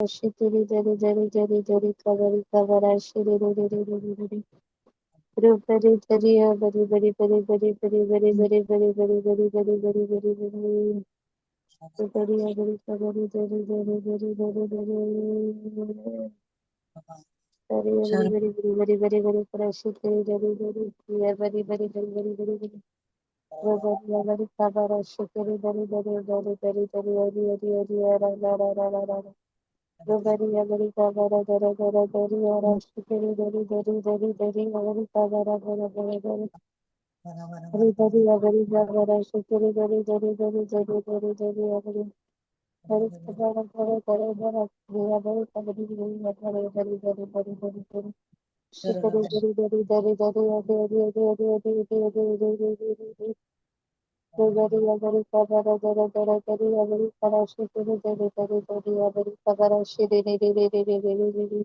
shikiri dari dari dari dari kabari kabara shiri dari dari dari rubari dari bari bari bari bari bari bari bari bari bari bari bari bari bari bari rubari bari kabari dari dari dari dari dari dari bari bari bari bari bari bari kara shikiri dari dari bari bari bari bari bari bari rubari bari kabara shikiri dari dari dari dari dari ari ari ari ara ara ara ara ara rubari bari kabara dara dara dari ara shikiri dari dari dari dari bari kabara dara dara dari hari dari bari kabara shikiri dari dari dari dari dari dari bari bari kabara dara dara dara bari kabari bari bari bari bari bari bari shikiri dari dari dari dari ari ari ari ari ari ari ari ari ari ari bari bari kabara dara dara dari bari kara shikiri dari dari dari bari kabara shiri ri ri ri ri ri ri ri ri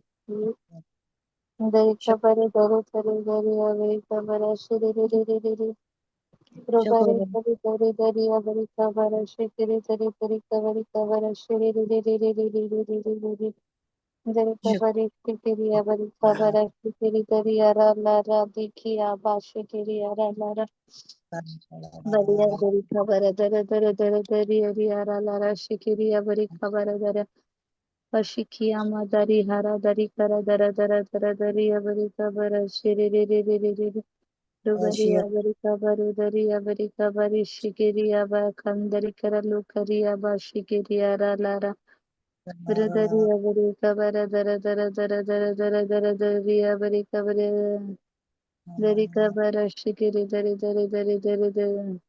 dari kabara dara dara dari bari kabara shiri ri ri ri ri ri bari bari dari dari bari kabara shikiri dari dari kabari kabara shiri ri ri ri ri ri ri ri ri ri ri dari kabari shikiri bari kabara shikiri dari ara la ra dikhi aba shikiri ara la ra बरिया दरी खबर दर दर दर दरी हरी हरा लारा शिकिरिया बरी खबर दर अशिखिया मादारी हरा दरी कर दर दर दर दरी बरी खबर शिरी रे रे रे रे रे रुबरिया बरी खबर दरिया बरी खबर शिकिरिया बा खंदरी कर लुकरिया बा शिकिरिया रा लारा दरिया बरी खबर दर दर दर दर दर दर दरिया बरी खबर दरी खबर शिकिरी दरी दरी दरी दरी दरी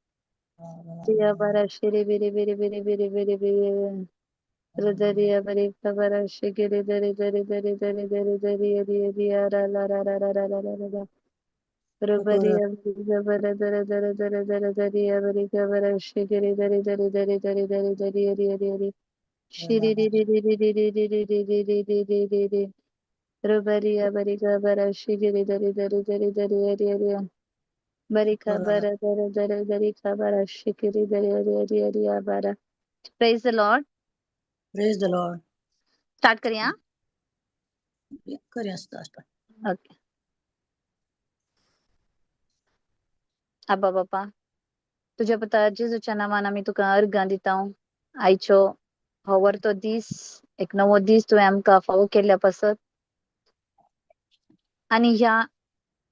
रिया बारा शिरी बिरी बिरी बिरी बिरी बिरी बिरी दरिया बरी खबर शिकिरी दरी दरी दरी दरी दरी दरी हरी हरी रा ला रा रा रा रा रा रा रा रुबरिया खबर दर दर दर दर दरिया बरी खबर शिकिरी दरी दरी दरी दरी दरी दरी हरी हरी हरी शिरी री री री री री री री री री री री री री री रुबरिया बरी खबर शिकिरी दरी दरी दरी दरी हरी हरी बरी खबर दर दर दरी खबर शिकिरी दरी हरी हरी हरी बारा। Praise the Lord. Praise the Lord. Start करिया? करिया स्टार्ट. ओके. आबा बापा, तुज्या पुता जेजूच्या नांवान आमी तुका अर्गां दिता. आयचो हो वरतो दीस, एक नवो दीस तुवें आमकां फावो केल्ल्या पासत आनी ह्या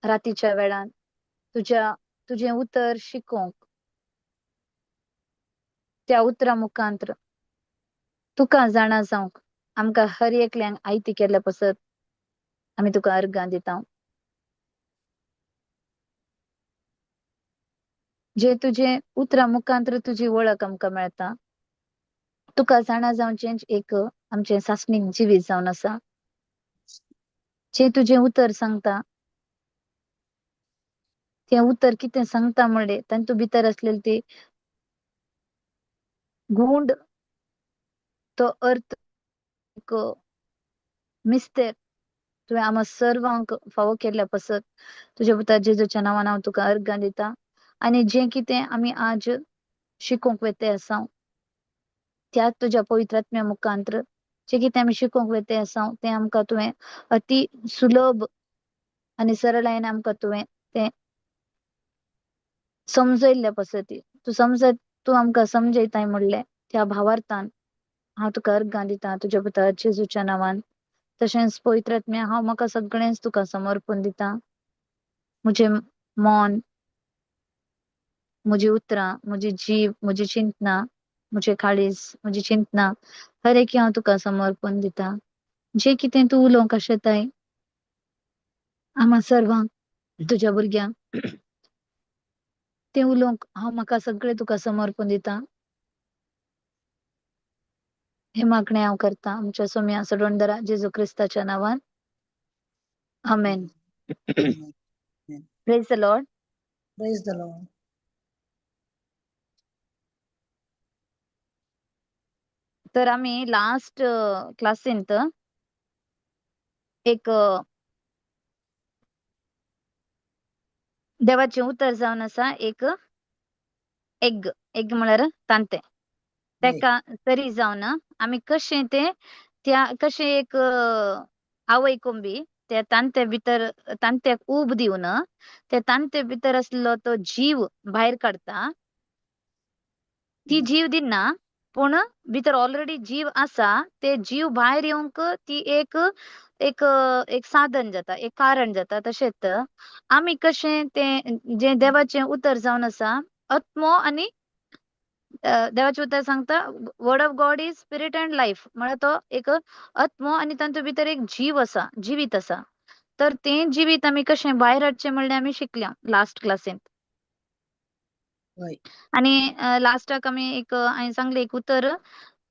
रातीच्या वेळान तुज्या तुजें उतर शिकोवंक, त्या उतरा मुखांत्र तुका जाणा जावंक आमकां हर एकल्यांक आयती केल्ल्या पासत आमी तुका अर्गां दिता. जे तुजे उतरा मुखांत्र तुजी वळख आमकां मेळटा, तुका जाणा जावचें एक आमचें सासणीक जिवीत जावन आसा. जे तुजें उतर सांगता तें उतर कितें सांगता म्हणलें तातूंत भितर आसलेली ती गूंड तो अर्थ एक मिस्तेर तुवें आमकां सर्वांक फावो केल्ल्या पासत तुज्या पुता जेजूच्या नांवान हांव तुका अर्गां दिता. आनी जें कितें आमी आज शिकोवंक वेते आसा त्याच तुज्या पवित्र आत्म्या मुखांत्र जें कितें आमी शिकोवंक वेते आसा तें आमकां तुवें अती सुलभ आनी सरळायेन आमकां तुवें तें समजयल्ल्या पासत तूं समजत तूं आमकां समजयताय म्हणलें त्या भावार्थान हांव तुका अर्गां दिता तुज्या पुता जेजूच्या नांवान. तशेंच पवित्र आत्म्या हांव म्हाका सगळेंच तुका समर्पण दिता. म्हजें मन, म्हजी उतरां, म्हजी जीव, म्हजी चिंतना, म्हजें काळीज, म्हजी चिंतना हर एक हांव तुका समर्पण दिता. जें कितें तूं उलोवंक आशेताय आम्हा सर्वांक तुज्या भुरग्यांक तें उलोवंक हांव म्हाका सगळें तुका समर्पण दिता. हें मागणें हांव करता आमच्या सोम्या सोडवणदारा जेजू क्रिस्ताच्या नांवान. आमेन. Praise the Lord. Praise the Lord. तर आमी लास्ट क्लासींत एक देवाचें उतर जावन आसा एक एग, एग म्हळ्यार तांतें, तेका तरी जावन आमी कशें तें त्या कशें एक आवय कोंबी त्या तांत्या भितर तांत्याक ऊब दिवन त्या तांत्या भितर आसलो तो जीव भायर काडटा. ती जीव दिना पूण भितर ऑलरेडी जीव आसा, ते जीव भायर येवंक ती एक एक एक साधन जाता, एक कारण जाता. तशेंच आमी कशें तें जें देवाचें उतर जावन आसा आत्मो आनी देवाचें उतर सांगता word of God is spirit and life, म्हळ्यार तो एक आत्मो आनी तातूंत भितर एक जीव आसा, जिवीत आसा. तर तें जिवीत आमी कशें भायर हाडचें म्हणल्यार आमी शिकल्या लास्ट क्लासींत. हय. आनी लास्टाक आमी एक हांवें सांगलें एक उतर,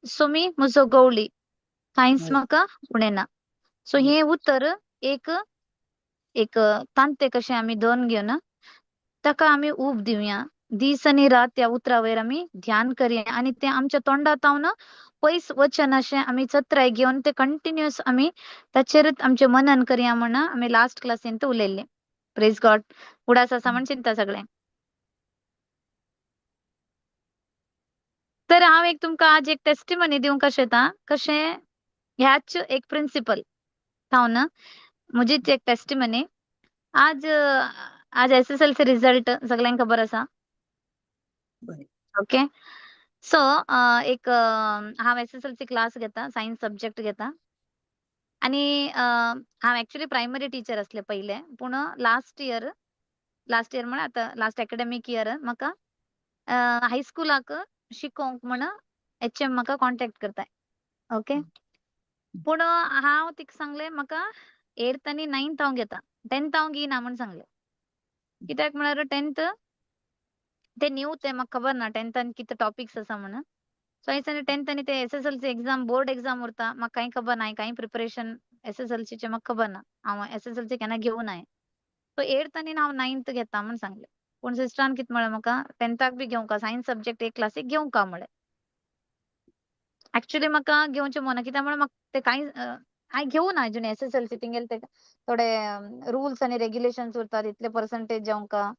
सोमी म्हजो गवळी कांयच हय. म्हाका उणें ना. सो हय. हें उतर एक एक तांतें कशें आमी धरून घेवन ताका आमी ऊब दिवया, दीस आनी रात त्या उतरा वयर आमी ध्यान करया आनी तें आमच्या तोंडांत पयस वचना अशें आमी चत्राय घेवन ते कंटिन्युअस आमी ताचेरच आमचें मनन करया म्हण आमी लास्ट क्लासींत उलयल्लें. प्रेज गॉड. उडास आसा म्हण चिंता सगळ्यांक. तर हांव एक तुमकां आज एक टेस्टिमनी दिवंक शकता कशें ह्याच एक प्रिंसिपल थावन म्हजीच एक टेस्टिमनी. आज आज SSLC result सगळ्यांक खबर आसा. बरें. ओके. सो एक हांव SSLC class घेता, सायन्स सब्जेक्ट घेता आनी हांव एक्चुअली प्रायमरी टिचर आसलें पयलें, पूण लास्ट इयर म्हळ्यार आतां लास्ट एकाडेमीक इयर म्हाका हायस्कुलाक शिकोवंक म्हण HM म्हाका कॉन्टेक्ट करताय. ओके. पूण हांव तिका सांगलें म्हाका एड्थ आनी नायन्थ हांव घेता, टेंथ हांव घेयना म्हण सांगलें. कित्याक म्हळ्यार टेंथ ते न्यू ते म्हाका खबर ना टेंथान कितें टॉपिक्स आसा म्हणून. सो हांवें सांगलें टेंथ आनी ते SSLC exam board exam उरता, म्हाका कांय खबर ना, कांय प्रिपरेशन SSLCचें म्हाका खबर ना, हांव SSLC केन्ना घेवना हांवें. सो एड्थ आनी हांव नायन्थ घेता म्हण सांगलें. पूण सिस्टरान कितें म्हळें म्हाका टेंथाक बी घेवंका, सायन्स सब्जेक्ट एक क्लासीक घेवंका म्हळें. एक्चुअली म्हाका घेवचें मना कित्याक म्हळ्यार म्हाका ते कांय हांवें घेवना अजून SSLC तिंगेले ते थोडे रुल्स आनी रेग्युलेशन्स उरता, तितले पर्संटेज जावंका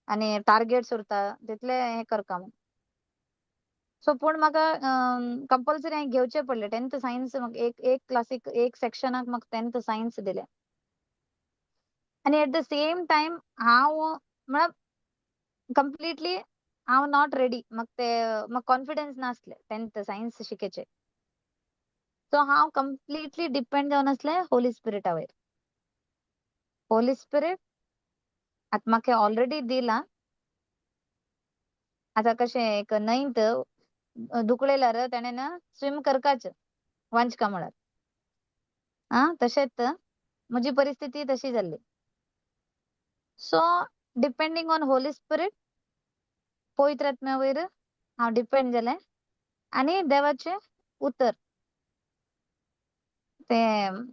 आनी टार्गेट्स उरता तितले हें करका म्हूण. सो पूण म्हाका कंपल्सरी हांवें घेवचें पडलें टेंथ सायन्स. म्हाका एक एक क्लासीक एक सेक्शनाक म्हाका टेंथ सायन्स दिलें. आनी एट the same time हांव म्हळ्यार कंप्लिटली हांव not ready, म्हाका ते म्हाका कॉन्फिडन्स नासलें टेंथ सायन्स शिकेचें. सो हांव कंप्लिटली डिपेंड जावन आसलें होली स्पिरिटा वयर. होली स्पिरिट आतां म्हाका ऑलरेडी दिलां. आतां कशें एक न्हंयत दुकळेल्यार तेणें ना स्विम करकाच वांचका म्हळ्यार आं, तशेंच म्हजी परिस्थिती तशी जाल्ली. So depending on Holy Spirit, पवित्र आत्म्या वयर हांव डिपेंड जालें आनी देवाचें उतर तें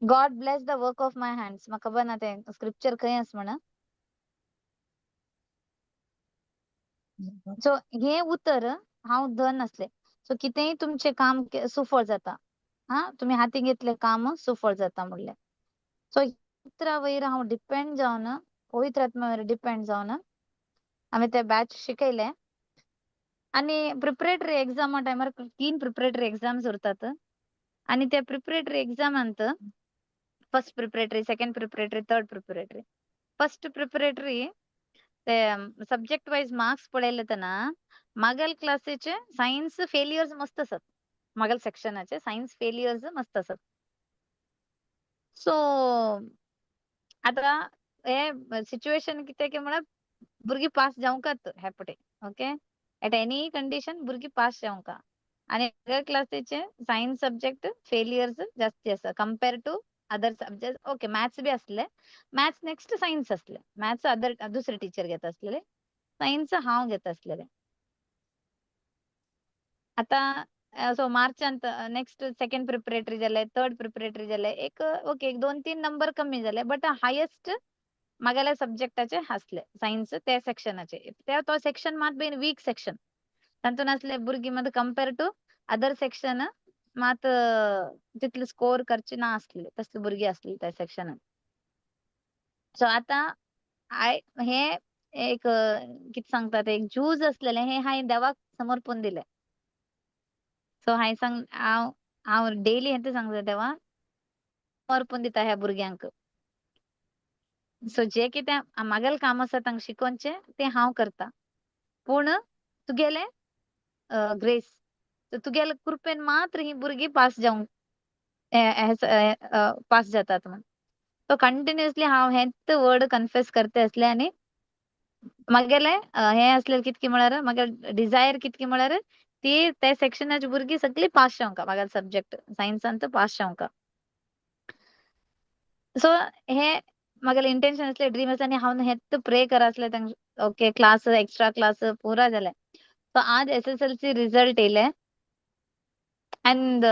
God bless the work of my hands. म्हाका खबर ना तें स्क्रिप्चर खंय आसा म्हण. सो हें उतर हांव धन आसलें. सो कितेंय तुमचें काम सुफळ जाता, आं तुमी हाती घेतलें काम सुफळ जाता म्हणलें. सो उतरा वयर हांव डिपेंड जावन, पवित्र आत्म्या वयर डिपेंड जावन हांवें ते बॅच शिकयले. आनी प्रिपरेटरी एग्जामा टायमार 3 प्रिपरेटरी एग्जाम्स उरतात आनी त्या प्रिपरेटरी एग्जामांत first preparatory, second preparatory, third preparatory. First preparatory ते सब्जेक्ट वायज मार्क्स पळयले तेन्ना मागल क्लासीचे सायन्स फेलियर्स मस्त आसात, मागल सेक्शनाचे सायन्स फेलियर्स मस्त आसात. सो आतां हे सिच्युएशन कितें की म्हळ्यार भुरगीं पास जावंकात ह्या पटे. ओके, एट एनी कंडीशन भुरगीं पास जावंका. आनी अदर क्लासीचे सायन्स सब्जेक्ट फेलियर्स जास्ती आसा compare to other subject. Okay, maths बी आसले, मॅथ्स नेक्स्ट सायन्स आसले, मॅथ्स अदर दुसरे टिचर घेता आसलेले, सायन्स हांव घेता आसलेले. आतां सो मार्चांत नेक्स्ट सेकंड प्रिपरेटरी जाले, थर्ड प्रिपरेटरी जाले, एक ओके एक 2-3 नंबर कमी जाले, बट हायेस्ट म्हागेल्या सब्जेक्टाचे आसले सायन्स त्या सेक्शनाचे. त्या तो सेक्शन मात बीन वीक सेक्शन, तातूंत आसले भुरगीं मात कंपेर टू अदर सेक्शन मात तितले स्कोर करचे ना आसले, तसले भुरगीं आसली त्या सेक्शनान. सो आतां I हे एक कितें सांगता ते एक झूज आसलेलें, हें हांवें देवाक समर्पून दिलें. सो हांवें सांग हांव हांव डेली हें सांगता तेवा अर्पून दिता ह्या भुरग्यांक. सो जे कितें म्हागेलें काम आसा तांकां शिकोवचें तें हांव करता, पूण तुगेलें ग्रेस, तुगेले कृपेन मात्र ही भुरगीं पास जावंक पास जातात म्हण. सो कंटिन्युअसली हांव हेंच वर्ड कन्फेस करते आसलें आनी म्हागेलें हें आसलें कितकें म्हळ्यार म्हागे डिजायर कितकें म्हळ्यार ती त्या सेक्शनाची भुरगीं सगळीं पास जावंक म्हागे सब्जेक्ट सायन्सान पास जावंक. सो हे म्हागेलें इंटेन्शन आसलें, ड्रीम आसलें आनी हांव हेंच प्रे कर आसलें तांकां. ओके, क्लास एक्स्ट्रा क्लास पुरा जालें. सो आज SSLC result येयले अँड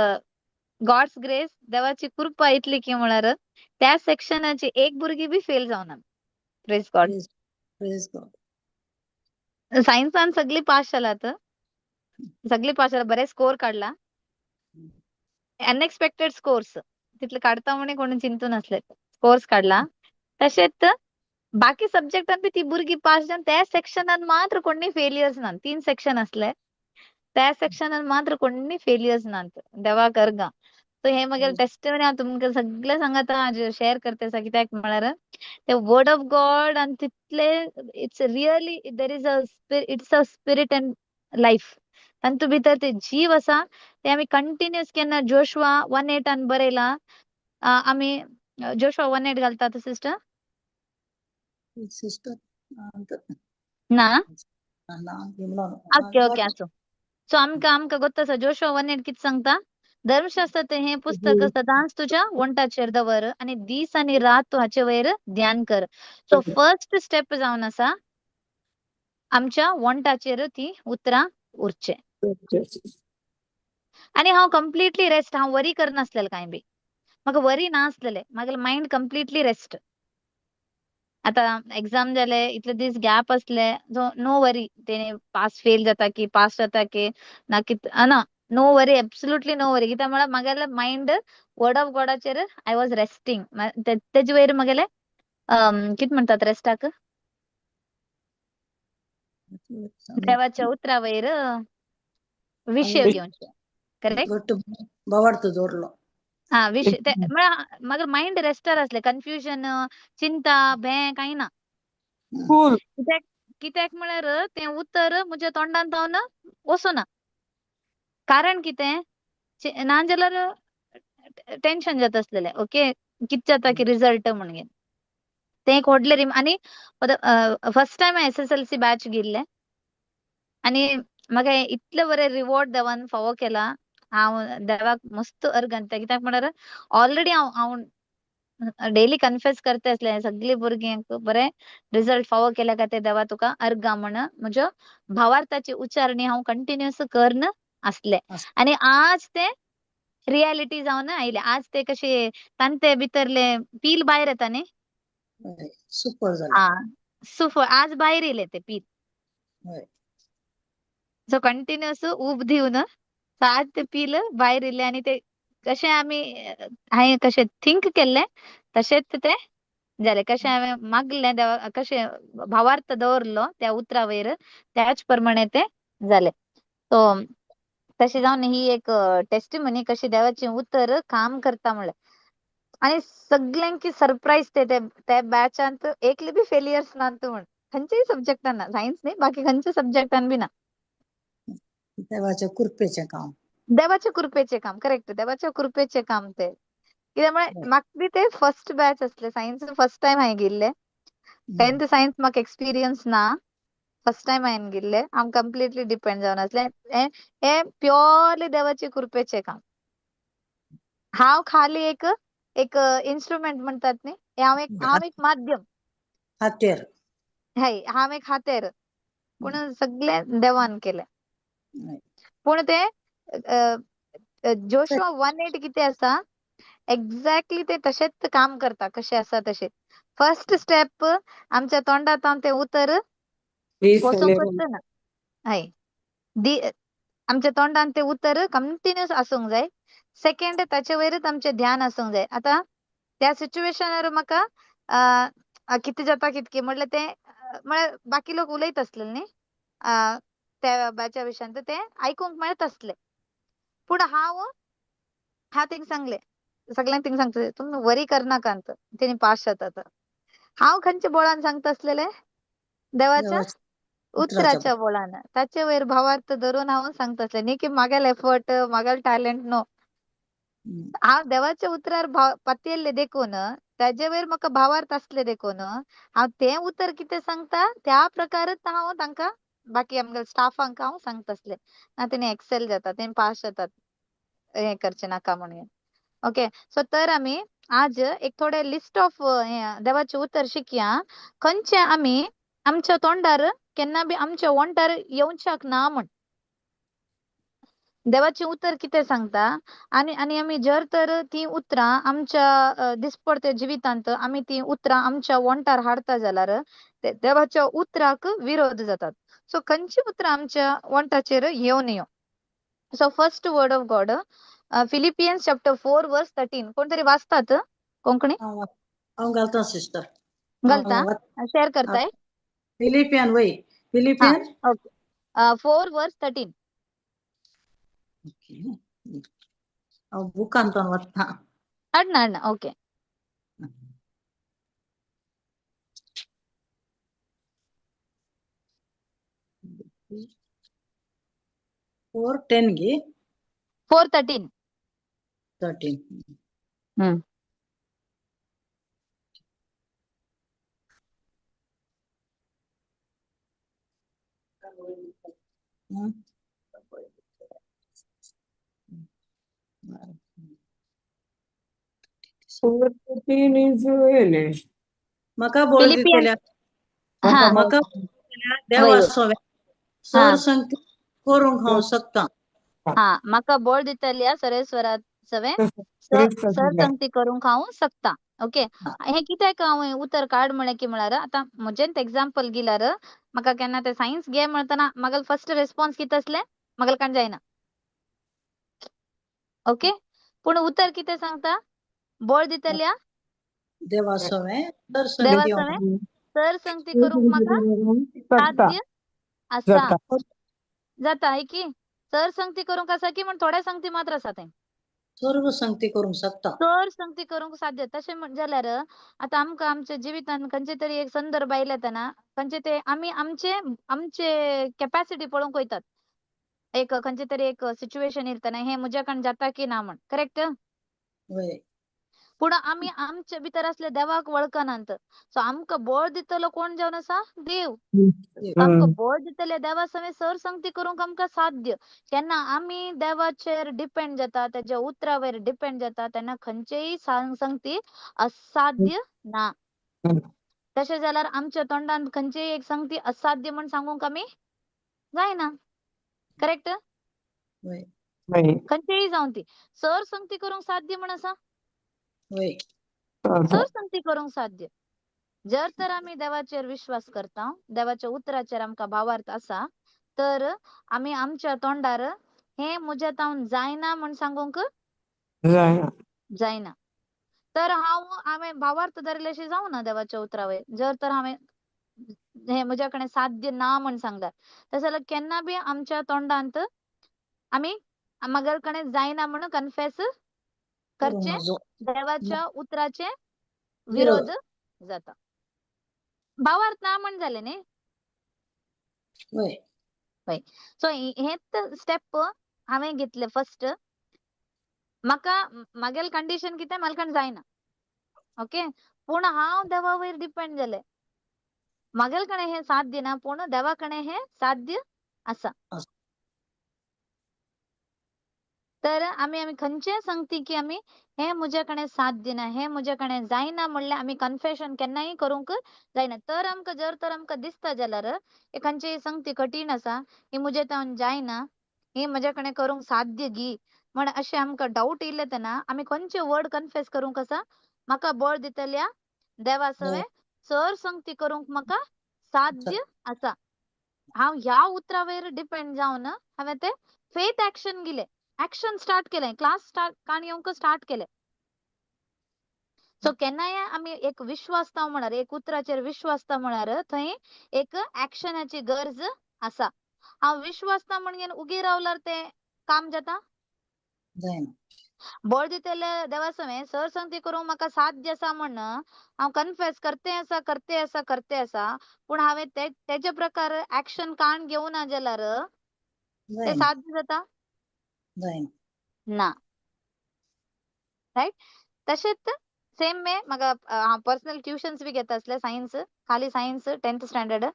गॉड्स ग्रेस, देवाची कृपा इतली की म्हळ्यार त्या सेक्शनाची एक भुरगी बी फेल जावना. Praise God. Praise God. सायन्सान सगळी पास जालात, सगळी पास जाला, बरे स्कोर काडला, अनएक्सपेक्टेड स्कोर्स तितले काडता म्हणे कोणी चिंतून नासले, स्कोर्स काडला. तशेंच बाकी सब्जेक्टान बी ती भुरगीं पास जावन त्या सेक्शनान मात्र कोणी फेलियर्स ना. 3 सेक्शन असले, त्या सेक्शनान मात्र कोणी फेलियर्स नात. देवाक अर्गां. सो हे म्हगेलें टेस्टिमनी हांव तुमकां सगळें सांगता, आज शेअर करता आसा. कित्याक म्हळ्यार ते वर्ड ऑफ गॉड आनी तितले it's really there is a it's a spirit and life. तातूंत भितर ते जीव आसा, ते आमी कंटिन्युअस केन्ना जोशवा 1:8 बरयला, आमी जोशवा 1:8 घालतात सिस्टर? सिस्टर ना? ना. ओके ओके, आसूं. सो आमकां आमकां गोत्त आसा जोशवा 1:8 कितें सांगता, धर्मशास्त्र ते हें पुस्तक सदांच तुज्या वण्टाचेर दवर आनी दीस आनी रात तूं हाचे वयर ध्यान कर. सो फर्स्ट स्टेप जावन आसा आमच्या वण्टाचेर ती उतरां उरचें. आनी हांव कंप्लिटली रेस्ट, हांव वरी करनासलेलें कांय बी, म्हाका वरी नासलेलें, म्हागेलें मायंड कंप्लिटली रेस्ट. आतां एग्जाम जाले, इतले दीस गॅप आसले, सो नो वरी ते पास फेल जाता की पास जाता की ना कित ना, no worry, absolutely no worry. कित्याक म्हळ्यार म्हागेलें मायंड वर्ड ऑफ गॉडाचेर I was resting. तेजे वयर म्हागेलें कितें म्हणटात रेस्टाक, देवाच्या उतरा वयर विशय घेवचे, करेक्ट? भावार्थ दवरलो. हा, विशय ते म्हळ्यार म्हाका मायंड रेस्टार आसलें, कन्फ्युजन, चिंता, भंय कांय ना. कित्याक कित्याक म्हळ्यार तें उतर म्हज्या तोंडान जावन वचना. कारण कितें नाजाल्यार टेन्शन जाता आसलेलें, ओके कितें जाता की रिजल्ट म्हणून तें एक व्हडलें रिम. आनी फर्स्ट टायम SSLC batch गेल्लें आनी म्हाका इतलें बरें रिवॉर्ड देवान फावो केला. हांव देवाक मस्त अर्ग घालता. कित्याक म्हळ्यार ऑलरेडी हांव हांव डेली कन्फेस करता आसलें सगळीं भुरग्यांक बरें रिजल्ट फावो केल्या खातीर देवा तुका अर्गां म्हण म्हज्या भावार्थाची उच्चारणी हांव कंटिन्युअस करन आसलें. आनी आज ते रियलिटी जावन आयले. आज ते कशे तांते भितरले पील भायर येता न्ही, सुपर जालें. हा, सुफळ आज भायर येयले ते पील. सो कंटिन्युअस ऊब दिवन आज ते पील भायर येयले आनी ते कशें आमी हांवें कशें थिंक केल्लें तशेंच ते जालें. कशें हांवें मागलें देवा, कशें भावार्थ दवरलो त्या उतरा वयर त्याच प्रमाणे ते जालें. सो तशें जावन ही एक टेस्टिमनी कशी देवाचें उतर काम करता म्हणलें. आनी सगल्यांकी सरप्रायज ते त्या बॅचांत एकली बी फेलियर्स नात म्हण, खंयच्याय सब्जेक्टान ना, सायन्स न्ही बाकी खंयच्या सब्जेक्टान बी ना. देवाच्या कृपेचें काम, देवाच्या कृपेचें काम, करेक्ट, देवाच्या कृपेचें काम ते. कित्याक म्हळ्यार म्हाका बी ते फर्स्ट बॅच आसले, सायन्स फर्स्ट टायम हांवें घेयल्लें, 10th science म्हाका एक्सपिरियन्स ना, फर्स्ट टायम हांवें घेयल्लें, हांव कंप्लिटली डिपेंड जावन आसलें. हें प्योरली देवाचे कृपेचें काम. हांव खाली एक एक इन्स्ट्रुमेंट म्हणटात न्ही, हांव एक हांव एक माध्यम, हातेर, हय, हांव एक हातेर, पूण सगळें देवान केलें. पूण ते जोशवा 1:8 कितें आसा एक्झॅक्टली ते तशेंच काम करता कशें आसा तशें. फर्स्ट स्टेप आमच्या तोंडांत तें उतर वचोंकच ना, हय, आमच्या तोंडान ते उतर कंटिन्युअस आसूंक जाय. सेकंड ताचे वयरच आमचें ध्यान आसूंक जाय. आतां त्या सिच्युएशनार म्हाका कितें जाता कितकें म्हटल्यार तें म्हळ्यार बाकी लोक उलयत आसले न्ही त्या बॅचा विशयान, तें आयकूंक मेळत आसलें, पूण हांव हांव तेंका सांगलें, सगळ्यांक तेंका सांगता तुमी वरी करनाकात, तेणी पास जातात. हांव खंयच्या बोळान सांगता आसलेलें? देवाच्या देवाच्या उतराच्या उतराच्या बोळान. ताचे वयर भावार्थ धरून हांव सांगता आसलें, न्ही की म्हागेले एफर्ट, म्हागेले टॅलेंट न्हू. हांव देवाच्या उतरार भाव पातयेल्लें देखून, ताजे वयर म्हाका भावार्थ आसले देखून हांव तें उतर कितें सांगता त्या प्रकारच हांव तांकां बाकी आमगे स्टाफांक हांव सांगता आसलें. ना तेणी एक्सेल जाता, तेणी पास जातात, हें करचें नाका म्हणून. ओके, सो तर आमी आज एक थोडे लिस्ट ऑफ देवाचें उतर शिकया, खंयचे आमी आमच्या तोंडार केन्ना बी आमच्या वोंठार येवच्याक ना म्हण. देवाचें उतर कितें सांगता आनी आनी आमी जर तर तीं उतरां आमच्या दिसपडत्या जिवितांत आमी तीं उतरां आमच्या वोंठार हाडता जाल्यार ते देवाच्या उतराक विरोध जातात. सो खंयची उतरां आमच्या वोंठाचेर येवं न्हय. So first word of God, Philippians chapter 4 verse 13. कोण तरी वाचतात कोंकणी? हांव घालता सिस्टर. घालता, शेअर करताय? फिलिपियन वय, फिलिपियन ओके, 4 वर्स 13. हांव बुकान तो वता. अण्णा अण्णा, ओके. 4:10 गी? 4:13. 13. 4:13 is येले. म्हाका बळ फिलिपियन दितल्या, हा, म्हाका देवा सोवे सर संगती करूंक हांव शकता. हा, म्हाका बळ दितल्या सरेस्वरा सवे सर संगती करूंक हांव शकता. ओके, हे कित्याक हांव उतर काड म्हळें की म्हळ्यार आतां म्हजेंच एग्जाम्पल गेल्यार म्हाका केन्ना ते सायन्स घे म्हणतना म्हाका फर्स्ट रेस्पॉन्स कितें आसलें, म्हाका कांय जायना. ओके, पूण उतर कितें सांगता? बळ दितल्या देवा सोवे सर देवा संगती सवे सर संगती करूंक म्हाका साध्य आसा. जाता है की सर संगती करूंक आसा की म्हण थोड्या संगती मात्र आसा तें? सर्व संगती करूंक शकता. सर संगती करूंक साध्य. तशें जाल्यार आतां आमकां आमच्या जिवितांत खंयचे तरी एक संदर्भ आयले तेन्ना खंयचे ते आमी आमचे आमचे कॅपॅसिटी पळोवंक वयतात. एक खंयचे तरी एक सिच्युएशन येतना हें म्हज्या कडल्यान जाता की ना म्हण, करेक्ट? पूण आमी आमचे भितर असले देवाक वळखनात. सो आमकां बळ दितलो कोण जावन आसा? देव. आमकां बळ दितले देवा सवें सर संगती करूंक आमकां साध्य. केन्ना आमी देवाचेर डिपेंड जाता, तेज्या उतरा वयर डिपेंड जाता, तेन्ना खंयचेय संगती असाध्य ना. तशें जाल्यार आमच्या तोंडान खंयचीय एक संगती असाध्य म्हण सांगूंक आमी जायना, करेक्ट? खंयचेय जावन ती सर संगती करूंक साध्य म्हण आसा, सर संगती करूंक साध्य. जर तर आमी देवाचेर विश्वास करता, देवाच्या उतराचेर आमकां भावार्थ आसा, तर आमी आमच्या तोंडार हें म्हज्या तावन जायना म्हण सांगूंक जायना. तर हांव हांवें भावार्थ धरिल्लें जावना देवाच्या उतरा वयर. जर तर हांवें हें म्हज्या कडेन साध्य ना म्हण सांगल्यार, तशें जाल्यार केन्ना बी आमच्या तोंडांत आमी म्हागे कडेन जायना म्हण कन्फेस करचें, देवाच्या उतराचे विरोध जाता. भावार्थ ना म्हण जालें न्ही? हय. सो हेंच स्टेप हांवें घेतलें फर्स्ट. म्हाका म्हागेलें कंडिशन कितें, म्हाका कडल्यान जायना. ओके, पूण हांव देवा वयर डिपेंड जालें. म्हागेले कडेन हें साध्य ना, पूण देवा कडेन हें साध्य आसा. तर आमी आमी खंयचेय संगती की आमी हें म्हज्या कडेन साध्य ना, हें म्हज्या कडेन जायना म्हणल्यार आमी कन्फेशन केन्नाय करूंक जायना. तर आमकां जर तर आमकां दिसता जाल्यार हे खंयचीय संगती कठीण आसा, ही म्हज्या तावन जायना, ही म्हज्या कडेन करूंक साध्य गी म्हण अशें आमकां डावट येयले तेन्ना आमी खंयचे वर्ड कन्फेस करूंक आसा? म्हाका बळ दितल्या देवा सवें सर संगती करूंक म्हाका साध्य आसा. हांव ह्या उतरा वयर डिपेंड जावन हांवें तें फेथ एक्शन गेलें, एक्शन स्टार्ट केलें, क्लास स्टार्ट काणी येवंक स्टार्ट केलें. सो केन्नाय आमी एक विश्वासता म्हळ्यार, एक उतराचेर विश्वासता म्हळ्यार थंय एक एक्शनाची गरज आसा. हांव विश्वासता म्हणून उगी रावल्यार तें काम जाता? जायना. बळ दितले देवा सवें सर संगती करूंक म्हाका साध्य आसा म्हण हांव कन्फेस करते आसा करते आसा करते आसा, पूण हांवें तेजे प्रकार एक्शन काण घेवना जाल्यार ते जायना. साध्य जाता जायना. ना, रायट. तशेंच सेम वे म्हाका हांव पर्सनल ट्युशन्स बी घेता आसलें सायन्स, खाली सायन्स 10th standard,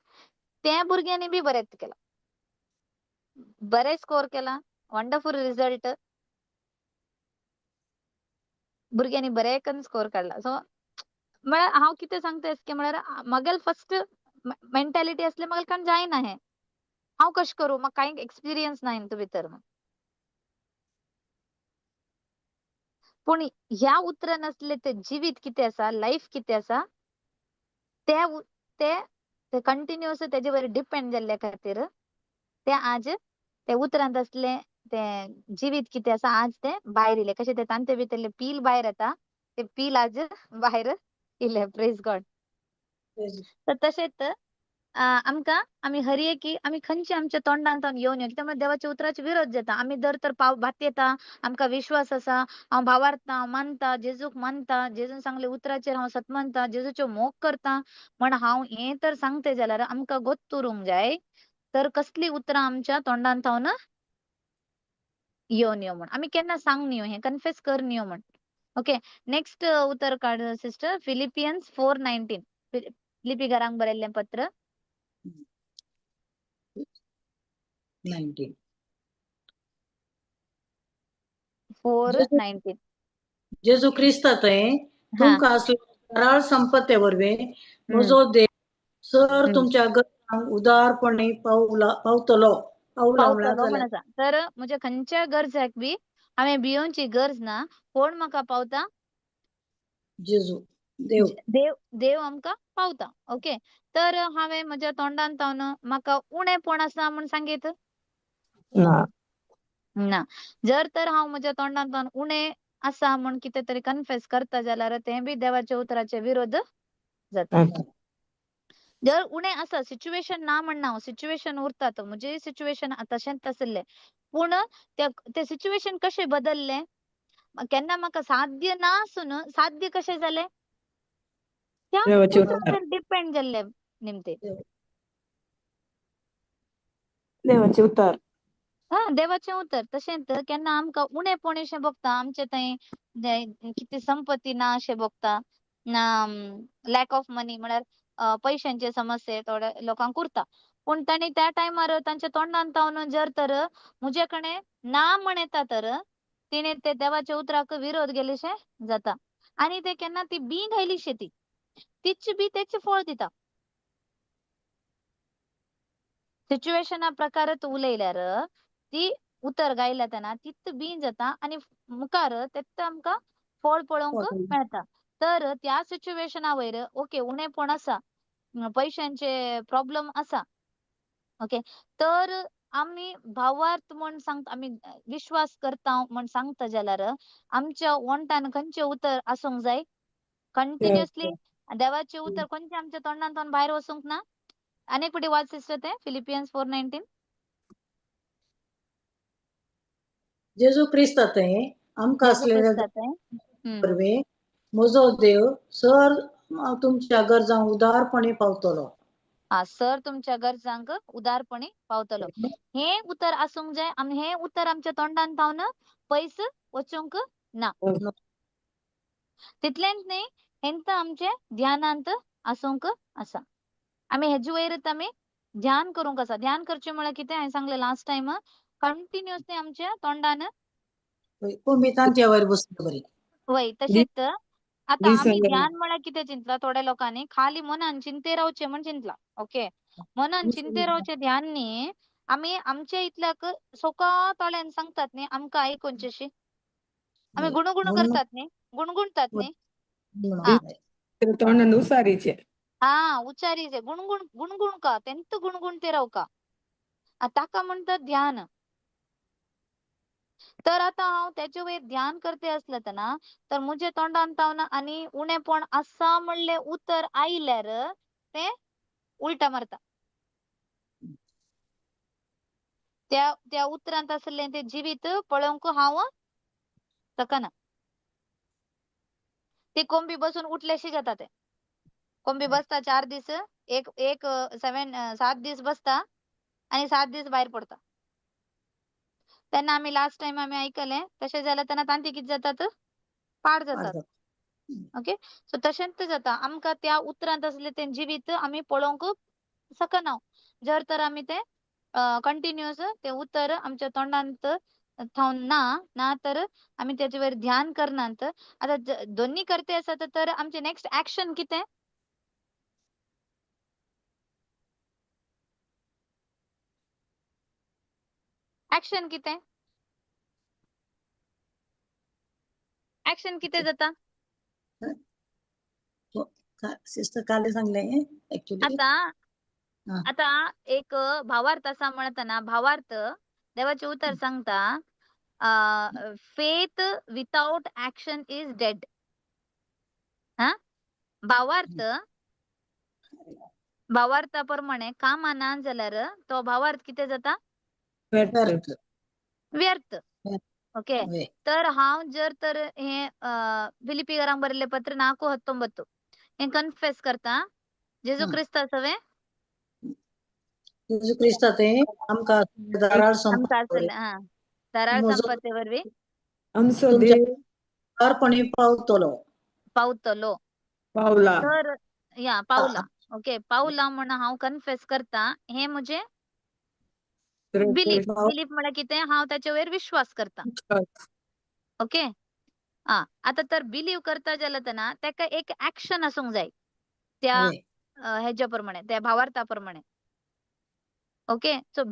त्या भुरग्यांनी बी बरें केलां, बरें स्कोर केला, वंडरफूल रिजल्ट, भुरग्यांनी बरें करून स्कोर काडला. सो म्हळ्यार हांव कितें सांगता की म्हळ्यार म्हगेले फस्ट मेंटेलिटी आसली म्हाका कारण जायना हें, हांव कशें करूं, म्हाका कांय एक्सपिरियन्स ना हितून भितर. पूण ह्या उतरान आसलें तें जिवीत कितें आसा, लायफ कितें आसा, ते ते कंटिन्युअस तेजे वयर डिपेंड जाल्ल्या खातीर ते आज ते उतरांत आसलें ते जिवीत कितें आसा आज ते भायर येयलें. कशें ते तांचे भितरलें पील भायर येता, ते पील आज भायर येयलें. Praise God. तर तशेंच आमकां आमी हर एकी आमी खंयचे आमच्या तोंडांत येवन येवन कित्याक देवाच्या उतराचे विरोध जाता. आमी दर तर पाव भात येता, आमकां विश्वास आसा, हांव भावार्था, हांव मानता, जेजूक मानता, जेजून सांगले उतराचेर हांव सत मानता, जेजूच्यो मोग करता म्हण हांव हें तर सांगते जाल्यार आमकां गोत्त उरूंक जाय तर कसली उतरां आमच्या तोंडांत थावन येवन यो म्हण आमी केन्ना सांग न्ही, हें कन्फेस कर न्ही म्हण. ओके, नेक्स्ट उतर काड सिस्टर, फिलिपियन्स 4:19, फिलिपी घरांक बरयल्लें पत्र 19. 4:19. जेजू क्रिस्ता थंय तुमकां आसलो कराळ संपत्ते वरवीं म्हजो देव सर तुमच्या गरजांक उदारपणी पावतलो. पावला पावतलो म्हण आसा. तर म्हज्या खंयच्या गरजाक बी हांवें भियोवची गरज ना, कोण म्हाका पावता? जेजू देव, देव, देव आमकां पावता. ओके, तर हांवें म्हज्या तोंडान तावन म्हाका उणेपण आसा म्हण सांगीत ना ना. जर तर हांव म्हज्या तोंडान तावन उणें आसा म्हण कितें तरी कन्फेस करता जाल्यार तें बी देवाच्या उतराचे विरोध जाता. जर उणें आसा सिच्युएशन ना म्हणना हांव, सिच्युएशन उरता, तो म्हजें सिच्युएशन तशेंच आसलें, पूण ते सिच्युएशन कशें बदल्लें केन्ना म्हाका साध्य ना आसून साध्य कशें जालें, त्या उतराचेर डिपेंड जाल्लें निमते. देवाचें उतर, हा देवाचें उतर. तशेंच केन्ना आमकां उणेपण अशें भोगता, आमचे थंय कितें संपत्ती ना अशें भोगता ना, लॅक ऑफ मनी म्हळ्यार पैशांचे समस्ये थोड्या लोकांक उरता, पूण तांणी त्या टायमार तांच्या तोंडान तावन जर तर म्हजे कडेन ना म्हण येता तर तिणें ते देवाच्या उतराक विरोध गेलेशें जाता. आनी ते केन्ना ती बी घायली शेती तीच बी तेच फळ दिता. सिच्युएशना प्रकार उलयल्यार ती उतर गायल्या तेन्ना तित बी जाता आनी मुखार तेत्त आमकां फळ पळोवंक मेळटा. तर त्या सिच्युएशना वयर ओके उणेपण आसा, पैशांचे प्रॉब्लम आसा, ओके, तर आमी भावार्थ म्हण सांगता, आमी विश्वास करता म्हण सांगता जाल्यार आमच्या ओंठान खंयचें उतर आसूंक जाय कंटिन्युअसली, देवाचें उतर खंयचें आमच्या तोंडांतल्यान भायर वचूंक ना. आनी एक फावटी वाच सिस्टर तें फिलिपियन्स 4:19. जेजू क्रिस्ता थंय आमकां आसलेल्या वरवीं म्हजो देव सर तुमच्या गरजांक उदारपणी पावतलो. हा, सर तुमच्या गरजांक उदारपणी पावतलो. हें उतर आसूंक जाय, आमी हें उतर आमच्या तोंडान थावन पयस वचूंक ना. तितलेंच न्ही, हेंच आमचे ध्यानांत आसूंक आसा. आमी हेजे वयरच आमी ध्यान करूंक आसा. ध्यान करचें म्हळ्यार कितें हांवें सांगलें लास्ट टायम, कंटिन्युअसली आमच्या तोंडान कोमितांच्या वयर बसले बरी वय. तशेंच आतां आमी ध्यान म्हळ्यार कितें चिंतला थोड्या लोकांनी, खाली मनान चिंते रावचें म्हण चिंतला. ओके, मनान चिंते रावचें ध्यान न्ही, आमी आमच्या इतल्याक सोका तोळ्यान सांगतात न्ही, आमकां आयकुचेशी आमी गुणगुण करतात न्ही, गुणगुणतात न्ही, तोंडान उसारीचे, हा उच्चारीचे गुणगुण गुणगुण का तेंत गुणगुणते रावका, ताका म्हणटात ध्यान. तर आतां हांव तेजे वयर ध्यान करते आसलें तेन्ना तर म्हजे तोंडान तावन आनी उणेपण आसा म्हणलें उतर आयल्यार तें उल्टा मारता. त्या त्या उतरांत आसलें तें जिवीत पळोवंक हांव सकना. ते कोंबी बसून उठल्याशी जाता ते. कोंबी बसता 4 दीस, एक एक 7 दीस बसता आणि 7 दीस भायर पडता. तेन्ना आमी लास्ट टायम आमी आयकलें तशें जाल्यार तेन्ना तांती कितें जातात, पाड जातात. ओके, सो तशेंच जाता आमकां त्या उतरांत आसलें तें जिवीत आमी पळोवंक शकना जर तर आमी तें कंटिन्युअस तें उतर आमच्या तोंडांत थावन ना ना तर आमी तेजे वयर ध्यान करनात. आतां दोन्ही करते आसत तर आमचें नेक्स्ट एक्शन कितें? एक्शन कितें? एक्शन कितें जाता? सिस्टर काले सांगले ऍक्च्युली. आता आता एक भावार्थ असा म्हणताना भावार्थ देवाचे उतर सांगता, faith without action is dead. हा, भावार्थ भावार्था प्रमाणे कामां ना जाल्यार तो भावार्थ कितें जाता? व्यर्थ. व्यर्थ. ओके, तर हांव जर तर हे फिलिपीकरांक बरयल्लें पत्र 4:19 हें कन्फेस करता, जेजू क्रिस्ता सवे जेजू क्रिस्ता ते आमकां धाराळ धाराळ संपत्ती वरवीं आमचो देव उदारपणी पावतलो पावतलो पावला तर या पावला. ओके, पावला म्हण हांव कन्फेस करता हे म्हजें बिलीफ. बिलीफ म्हळ्यार कितें? हांव ताचे वयर विश्वास करता. ओके, आ आतां तर बिलीव करता जाल्यार तेन्ना ताका एक एक्शन आसूंक जाय त्या हेज्या प्रमाणे, त्या भावार्था प्रमाणे. ओके, सो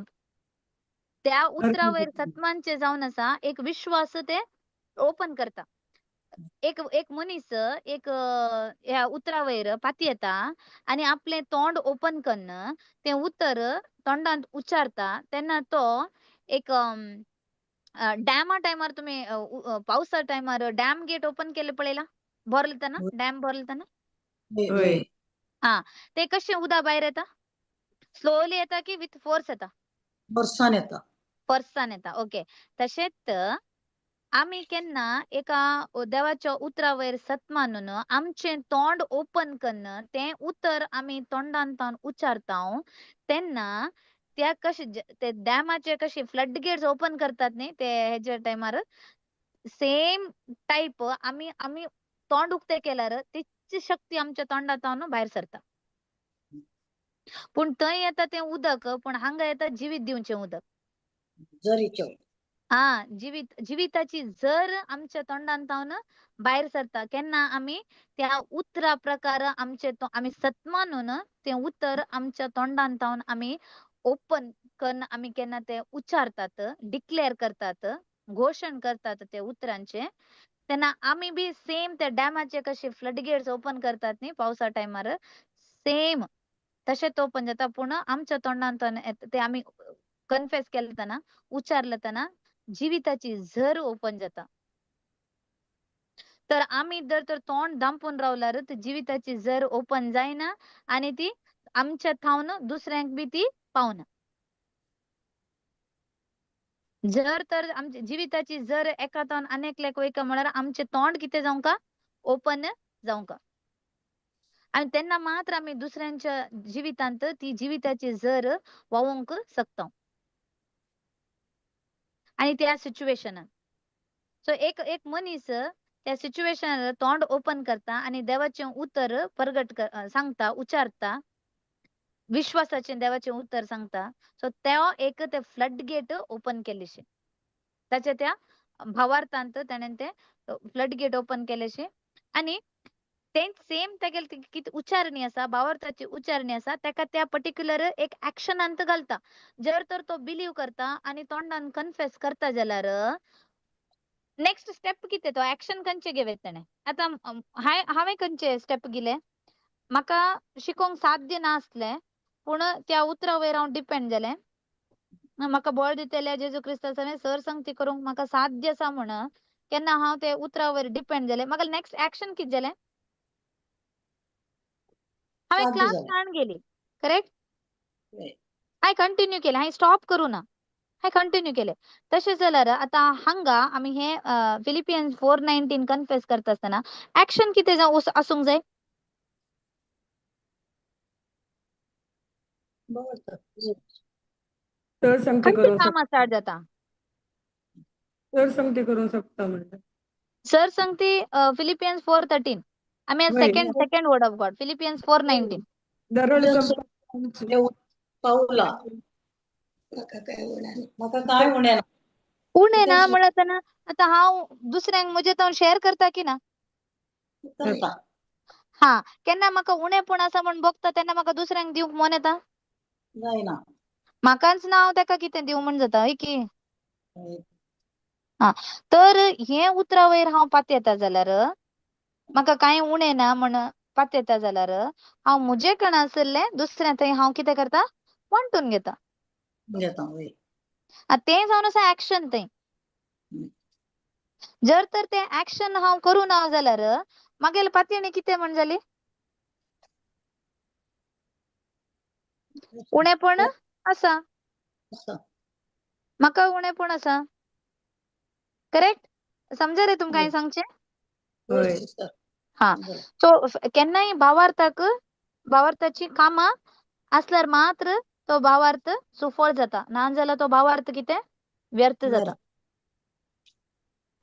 त्या उतरा वयर सत्मानचे जावन आसा एक विश्वास ते ओपन करता. एक एक मनीस एक ह्या उतरा वयर पाती येता आनी आपलें तोंड ओपन कन्न तें उतर तोंडांत उच्चारता तेन्ना तो एक डॅमा टायमार तुमी पावसा टायमार डॅम गेट ओपन केले पळयला, भरले तेन्ना डॅम भरले तेन्ना हा ते कशें उदक भायर येता? स्लोली येता की विथ फोर्स येता? फोर्सान येता. फोर्सान येता. ओके, तशेंच आमी केन्ना एका देवाच्या उतरा वयर सत मानून आमचें तोंड ओपन कन्न तें उतर आमी तोंडान उच्चारता तेन्ना त्या कशें ते डॅमाचे कशे फ्लड गेट्स ओपन करतात न्ही ते हेज्या टायमार, सेम टायप आमी आमी तोंड उक्तें केल्यार तिची शक्ती आमच्या तोंडांत भायर सरता. पूण थंय येता तें उदक, पूण हांगा येता जिवीत दिवचें उदक. हा, जिवीत जिविताची जर आमच्या तोंडांत भायर सरता केन्ना आमी त्या उतरा प्रकार आमचे आमी सत मानून तें उतर आमच्या तोंडांत आमी ओपन कन्न आमी केन्ना ते उच्चारतात, डिक्लेअर करतात, घोशण करतात ते उतरांचे, तेन्ना आमी बी सेम त्या डॅमाचे कशे फ्लड गेट्स ओपन करतात न्ही पावसा टायमार, सेम तशेंच ओपन जाता. पूण आमच्या तोंडांत ते आमी कन्फेस केले तेन्ना, उच्चारले तेन्ना जिविताची झर ओपन जाता. तर आमी जर तर तोंड दांपून रावल्यार जिविताची झर ओपन जायना आनी ती आमच्या थावन दुसऱ्यांक बी ती पावना. जर तर आमच्या जिविताची जर एका तोंड आनी एकल्याक वयता म्हळ्यार आमचें तोंड कितें जावंक ओपन जावंक, आनी तेन्ना मात्र आमी दुसऱ्यांच्या जिवितांत ती जिविताची झर व्हांवोवंक शकता. आनी त्या सिच्युएशनान सो एक एक मनीस त्या सिच्युएशनार तोंड ओपन करता आनी देवाचें उतर परगट सांगता, उच्चारता, विश्वासाचें देवाचें उतर सांगता. सो तो एक ते फ्लड गेट ओपन केलेशे ताच्या त्या भावार्थांत ताणें ते फ्लड गेट ओपन केलेशे. आनी तेंच सेम तेगेले कितें उच्चारणी आसा, भावार्थाची उच्चारणी आसा, ताका त्या पर्टिक्युलर एक एक्शनांत घालता. जर तर तो बिलीव करता आनी तोंडान कन्फेस करता जाल्यार नेक्स्ट स्टेप कितें, तो एक्शन खंयचे घेवं ताणें. आतां हांवें खंयचे स्टेप गेले, म्हाका शिकोवंक साध्य नासलें पूण त्या उतरा वयर हांव डिपेंड जालें. म्हाका बळ दितले जेजू क्रिस्ता सवें सर संगती करूंक म्हाका साध्य आसा म्हण केन्ना हांव ते उतरा वयर डिपेंड जालें. म्हाका नेक्स्ट एक्शन कितें जालें, हांवें क्लास काण गेली, करेक्ट, हांवें कंटिन्यू केलें, हांवें स्टॉप करूं ना, हांवें कंटिन्यू केलें. तशें जाल्यार आतां हांगा आमी हे फिलिपियन्स 4:19 कन्फेस करता आसतना एक्शन कितें जावं आसूंक जाय? चड संगती खंयचीं करूंक कामां स्टार्ट जाता? चड संगती करूंक शकता म्हणटा. सर संगती फिलिपियन्स 4:13. आमी वय. Second word of God, Philippians 4:19. दरड संपत पावला, म्हाका काय उणें ना. उणें ना म्हणल्यार आतां आतां हांव दुसऱ्यांक म्हजें तो शेअर करता की ना? करता. हा, केन्ना म्हाका उणेपण आसा म्हण भोगता तेन्ना म्हाका दुसऱ्यांक दिवंक मन येता? जायना. म्हाकाच ना हांव ताका कितें दिवं म्हण जाता, हय की? हा, तर हे उतरा वयर हांव पातयेता जाल्यार, म्हाका कांय उणें ना म्हण पातयेता जाल्यार, हांव म्हजे कडेन आशिल्लें दुसऱ्या थंय हांव कितें करता? वांटून घेता. घेता, वय. तें जावन आसा एक्शन थंय. जर तर तें एक्शन हांव करूं ना जाल्यार मागेले पातयेणी कितें म्हण जाली? उणेपण आसा. म्हाका उणेपण आसा. करेक्ट? समजा रे तुमकां हांवें सांगचें? हय. हा, सो केन्नाय भावार्थाक भावार्थाची कामां आसल्यार मात्र तो भावार्थ सुफळ जाता, ना जाल्यार तो भावार्थ कितें व्यर्थ जाता.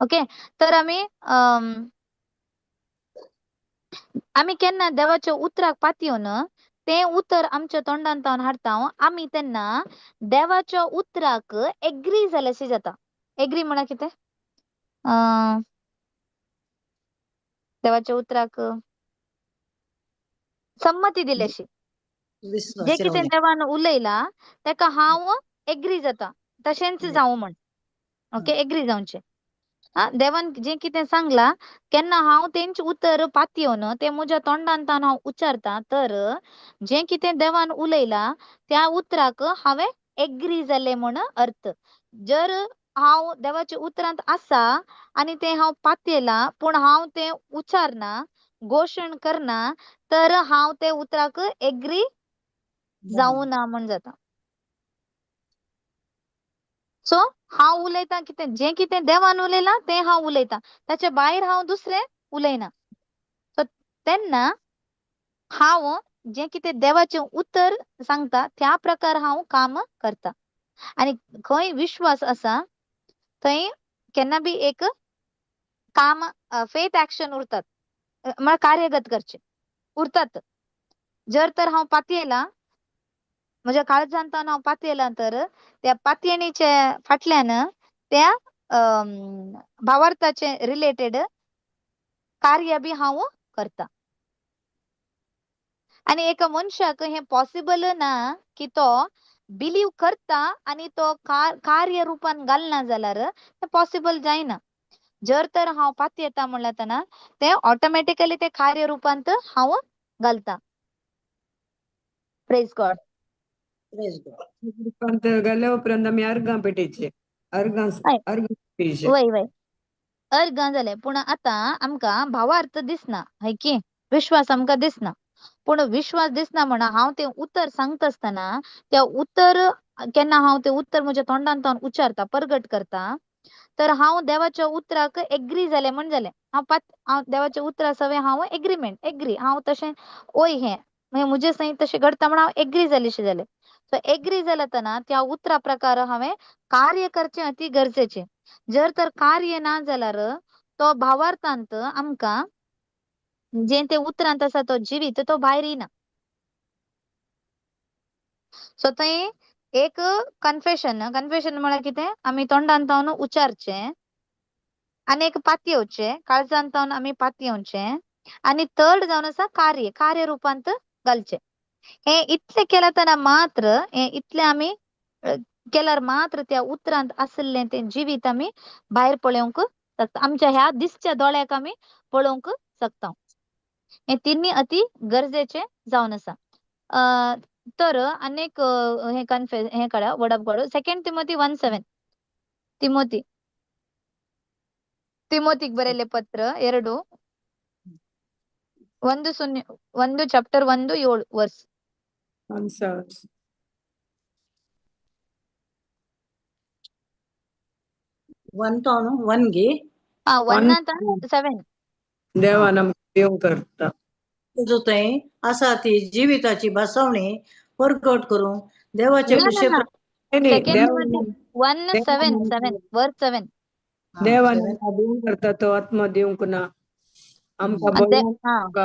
ओके, तर आमी आमी केन्ना देवाच्या उतराक पातयेवन तें उतर आमच्या तोंडान तावन हाडटा, आमी तेन्ना देवाच्या उतराक एग्री जाल्याशी जाता. एग्री म्हणल्यार कितें? देवाच्या उतराक संमती दिल्याशी, जे कितें देवान उलयला तेका हांव एग्री जाता, तशेंच जावं म्हण. ओके, एग्री जावचें. हा, देवान जें कितें सांगलां केन्ना हांव तेंचें उतर पातयेवन तें म्हज्या तोंडान तावन हांव उच्चारता, तर जें कितें देवान उलयलां त्या उतराक हांवें एग्री जालें म्हण अर्थ. जर हांव देवाच्या उतरांत आसा आनी तें हांव पातयेलां पूण हांव तें उच्चारना, घोशण करना, तर हांव ते उतराक एग्री जावं ना म्हण जाता. सो हांव उलयतां कितें, जें कितें देवान उलयलां तें हांव उलयतां, ताचे भायर हांव दुसरें उलयना. सो तेन्ना हांव जें कितें देवाचें उतर सांगता त्या प्रकार हांव काम करता. आनी खंय विश्वास आसा थंय केन्ना बी एक काम फेथ एक्शन उरतात, म्हळ्यार कार्यगत करचें उरतात. जर तर हांव पातयेलां, म्हज्या काळजांत हांव पातयेलां, तर त्या पातयेणीचे फाटल्यान त्या भावार्थाचे रिलेटेड कार्य बी हांव करता. आनी एका मनशाक हें पॉसिबल ना की तो बिलीव करता आनी तो कार्य रुपान घालना जाल्यार तें पॉसिबल जायना. जर तर हांव पातयेता म्हणल्यार तेन्ना तें ऑटोमॅटिकली तें कार्य रुपांत हांव घालता. Praise God. घाल्या उपरांत आमी अर्गां पेटयचे, अर्गां अर्गां पेटयचे. वय वय, अर्गां जालें. पूण आतां आमकां भावार्थ दिसना, हय की? विश्वास आमकां दिसना. पूण विश्वास दिसना म्हणून हांव तें उतर सांगता आसतना त्या उतर केन्ना हांव तें उतर म्हज्या तोंडान तावन उच्चारता, परगट करता, तर हांव देवाच्या उतराक एग्री जालें म्हण जालें. हांव हांव देवाच्या उतरा सवें हांव एग्रीमेंट एग्री, हांव तशें ओय हें मागीर म्हजे सयत तशें घडटा म्हण हांव एग्री जालेशें जालें. सो एग्री जालें तेन्ना त्या उतरा प्रकार हांवें कार्य करचें अती गरजेचें. जर तर कार्य ना जाल्यार तो भावार्थांत आमकां जें तें उतरांत आसा तो जिवीत तो भायर येना. सो थंय एक कन्फेशन, कन्फेशन म्हळ्यार कितें? आमी तोंडान तावन उच्चारचें आनी एक पातयेवचें, काळजान तावन आमी पातयेवचें, आनी थर्ड जावन आसा कार्य, कार्य रुपांत घालचें. हें इतलें केलें तेन्ना मात्र, हें इतलें आमी केल्यार मात्र त्या उतरांत आशिल्लें तें जिवीत आमी भायर पळोवंक शकता, आमच्या ह्या दिसच्या दोळ्याक आमी पळोवंक शकता. हें तिन्ही अती गरजेचें जावन आसा. तर आनीक हें कन्फेस हें काडा, word of God, second Timothy 1:7. Timothy, तिमोतीक बरयल्लें पत्र 2 1 0 1 ಚಾಪ್ಟರ್ 1 7 वर्स. 1:7. वन तो न्हू, वन गे. आं, वन वनांत 7. देवान आमकां दिवंक करता. तुजो थंय आसा ती जिविताची भासावणी परगट करूंक देवाचे ना ना कुशे ना, न्ही, सेकंड देवान 1 देवान 7 7 वर्स 7. देवान आमकां दिवंक करता तो आत्मो दिवंक ना आमकां बळवंत.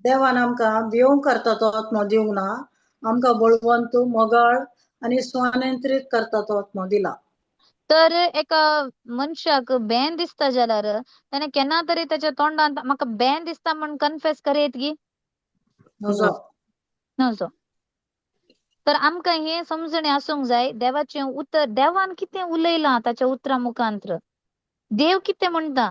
देवान आमकां भिवंक करता तो आत्मो दिवंक ना, आमकां बळवंत, मोगाळ आनी स्वनियंत्रीत करता तो आत्मो दिला. तर एका मनशाक बेन दिसता जाल्यार ताणें केन्ना तरी ताच्या तोंडांत म्हाका बेन दिसता म्हण कन्फेस करयत गी नजो. नजो. तर आमकां हें समजणें आसूंक जाय, देवाचें उतर, देवान कितें उलयलां ताच्या उतरा मुखांत्र, देव कितें म्हणटा.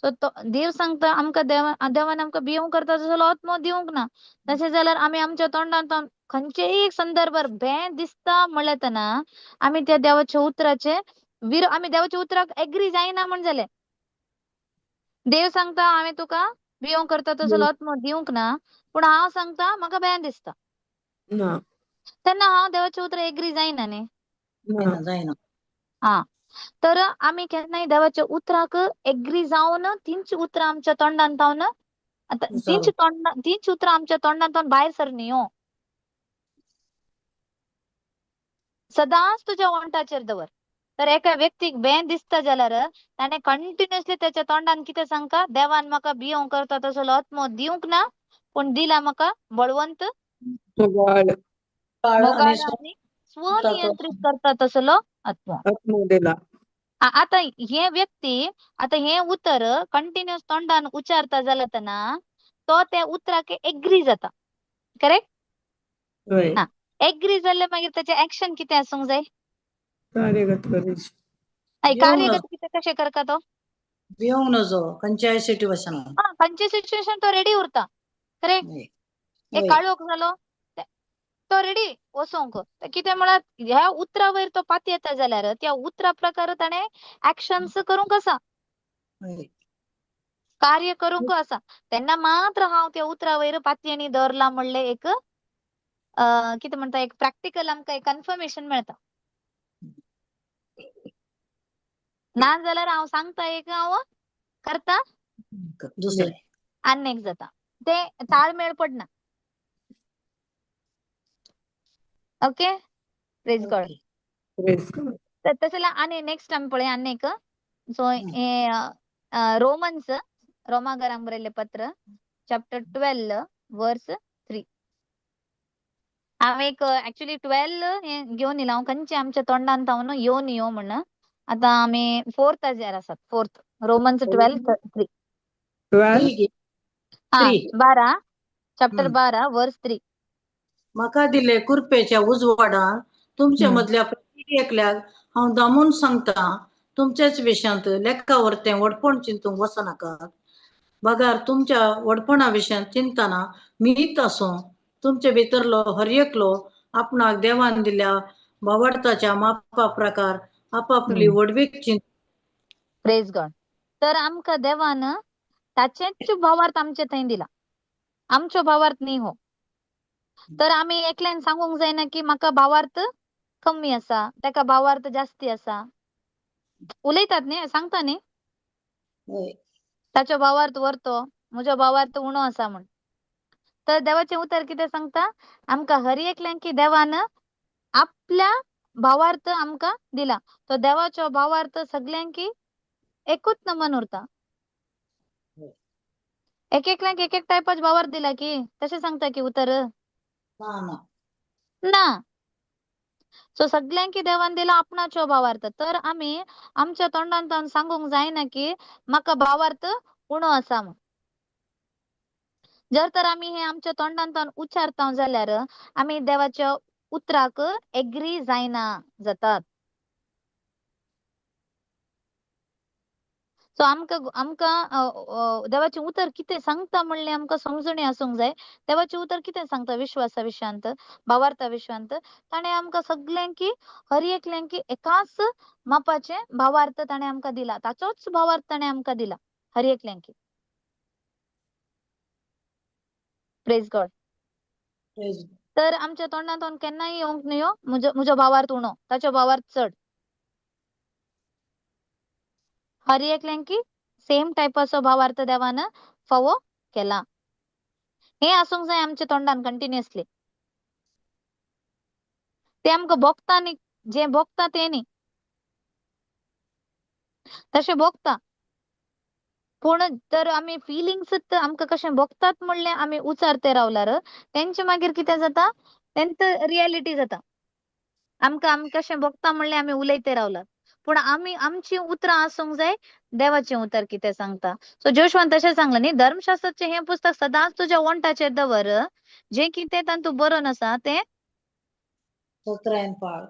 सो तो देव सांगता आमकां, देवान आमकां भिवंक करता तसो आत्मो दिवंक ना. तशें जाल्यार आमी आमच्या तोंडांत खंयचेय एक संदर्भार बें दिसता म्हणलें तेन्ना आमी त्या देवाच्या उतराचे आमी देवाच्या उतराक एग्री जायना म्हण जालें. देव सांगता हांवें तुका भिवंक करता तसो आत्मो दिवंक ना, पूण हांव सांगता म्हाका बें दिसता, ना तेन्ना हांव देवाच्या उतराक एग्री जायना न्ही. ना जायना. आं, तर आमी केन्नाय देवाच्या उतराक एग्री जावन तींच उतरां आमच्या तोंडांत जावन आतां तींच उतरां आमच्या तोंडांत भायर सरनी हो. सदांच तुज्या ओंठाचेर दवर. तर एका व्यक्तीक बें दिसता जाल्यार ताणें कंटिन्युअसली त्याच्या तोंडान कितें सांगता, देवान म्हाका भिवंक करता तसो आत्मो दिवंक ना, पूण दिला म्हाका बळवंत, मोगाळ मोगाळ आनी स्वनियंत्रीत करता तसलो आत्मो आत्मो दिला. आतां हे व्यक्ती आतां हे उतर कंटिन्युअस तोंडान उच्चारता जाल्यार तेन्ना तो त्या उतराक एग्री जाता. करेक्ट? हय. एग्री जाल्यार मागीर ताचें एक्शन कितें आसूंक जाय? कार्यगत करूच. कार्यगत कितें कशें करता तो? भिवंक नजो खंयच्याय सिट्युएशनान. आं, खंयच्या सिट्युएशन तो रेडी उरता. करेक्ट? एक काळोख जालो तो रेडी वचोंक. कितें म्हळ्यार ह्या उतरा वयर तो पाती येता जाल्यार त्या उतरा प्रकार ताणें एक्शन्स करूंक आसा, कार्य करूंक आसा. तेन्ना मात्र हांव त्या उतरा वयर पातयेणी दवरला म्हणलें एक कितें म्हणटा, एक प्रॅक्टिकल आमकां एक कन्फर्मेशन मेळटा. ना जाल्यार हांव सांगता एक, हांव करता दुसरें आनी एक जाता, ते ताळमेळ पडना. Okay, praise God. तशें आनी नेक्स्ट आमी पळया आनी एक. सो हे रोमन्स, रोमागरांक बरयल्लें पत्र, चॅप्टर 12 वर्स 3. हांव एक एक्चुली 12 हें घेवन येयलां हांव, खंयचें आमच्या तोंडान हांव न्हू येवन यो म्हण. आतां आमी 4th हाजेर आसात, 4th Romans 12:3. 12 12 chapter 12 वर्स 3. म्हाका दिले कृपेच्या उजवाडान तुमच्या मदल्या प्रत्येक एकल्याक हांव दामून सांगता, तुमच्याच विशयांत लेखा वरतें व्हडपण चिंतूंक वचनाकात, बगार तुमच्या व्हडपणा विशयांत चिंतना मीत आसूं तुमचे भितरलो हर एकलो आपणाक देवान दिल्या भावार्थाच्या मापा प्रकार आपापली व्हडवीक चिंत. Praise God. तर आमकां देवान ताचेच भावार्थ आमचे थंय दिला, आमचो भावार्थ न्ही हो. तर आमी एकल्यान सांगूंक जायना की म्हाका भावार्थ कमी आसा, ताका भावार्थ जास्ती आसा. उलयतात न्ही, सांगता न्ही, ताचो भावार्थ व्हरतो, म्हजो भावार्थ उणो आसा म्हण. तर देवाचें उतर कितें सांगता आमकां, हर एकल्यान की देवान आपल्या भावार्थ आमकां दिला, तो देवाचो भावार्थ सगल्यांकी एकूच नमन उरता. एक एकल्यांक एक एक टायपाचो भावार्थ दिला की तशें सांगता की उतर ना. सो सगल्यांकी देवान दिला आपणाचो भावार्थ. तर आमी आमच्या तोंडांत सांगूंक जायना की म्हाका भावार्थ उणो आसा म्हण. जर तर आमी हे आमच्या तोंडांत उच्चारता जाल्यार आमी देवाच्या उतराक एग्री जायना जातात. सो आमकां आमकां देवाचें उतर कितें सांगता म्हणलें आमकां समजणी आसूंक जाय. देवाचें उतर कितें सांगता विश्वासा विशयांत, भावार्था विशयांत, ताणें आमकां सगल्यांकी हर एकल्यांकी एकाच मापाचें भावार्थ ताणें आमकां दिला, ताचोच भावार्थ ताणें आमकां दिला हर एकल्यांकी. Praise God. तर आमच्या तोंडांत केन्नाय येवंक न्हय म्हजो भावार्थ उणो, ताचो भावार्थ चड. हर एकल्यांकी सेम टायपाचो भावार्थ देवान फावो केला. हें आसूंक जाय आमच्या तोंडान कंटिन्युअसली. ते आमकां भोगता न्ही, जें भोगता तें न्ही, तशें भोगता, पूण तर आमी फिलिंग्स आमकां कशें भोगतात म्हणलें आमी उचारते रावल्यार तेंचे मागीर कितें जाता, तेंच रियलिटी जाता. आमकां आमी कशें भोगता म्हणलें आमी उलयते रावल्यार, पूण आमी आमची उतरां आसूंक जाय देवाचें उतर कितें सांगता. सो जोशवान तशें सांगलें न्ही, धर्मशास्त्राचें हें पुस्तक सदांच तुज्या ओंठाचेर दवर, जें कितें तातूंत बरोवन आसा तें चत्रायेन पाळ.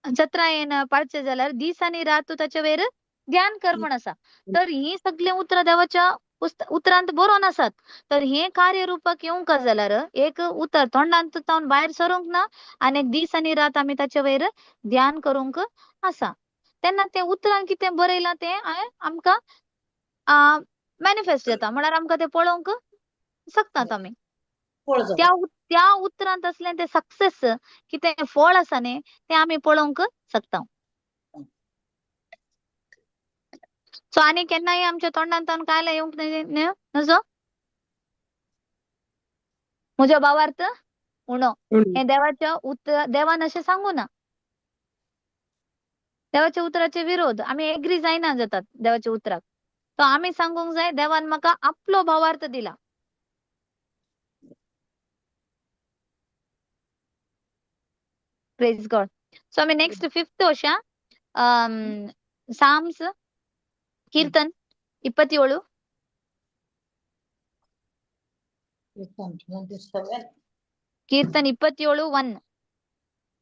चत्रायेन पाळचें जाल्यार दीस आनी रात तूं ताचे वयर ध्यान कर म्हण आसा. तर हीं सगळीं उतरां देवाच्या उतरांत बरोवन आसात. तर हें कार्य रुपाक येवंक जाल्यार एक उतर तोंडांत तावन भायर सरूंक ना आनी एक दीस आनी रात आमी ताचे वयर ध्यान करूंक आसा. तेन्ना तें उतरान कितें बरयलां तें आमकां मॅनिफेस्ट जाता, म्हळ्यार आमकां तें पळोवंक शकतात आमी. फळ जाता. त्या उतरांत असलें तें सक्सेस कितें फळ आसा न्ही तें आमी पळोवंक शकता. सो आनी केन्नाय आमच्या तोंडांत कांय येवंक नजो म्हजो भावार्थ उणो हें देवाच्या उतर, देवान अशें सांगू ना. देवाच्या उतराचे विरोध आमी एग्री जायना जातात देवाच्या उतराक. तो आमी सांगूंक जाय देवान म्हाका आपलो भावार्थ दिला. Praise God. सो आमी नेक्स्ट फिफ्थ वशा साम्स कीರ್ತन 27. कीರ್ತन 27 1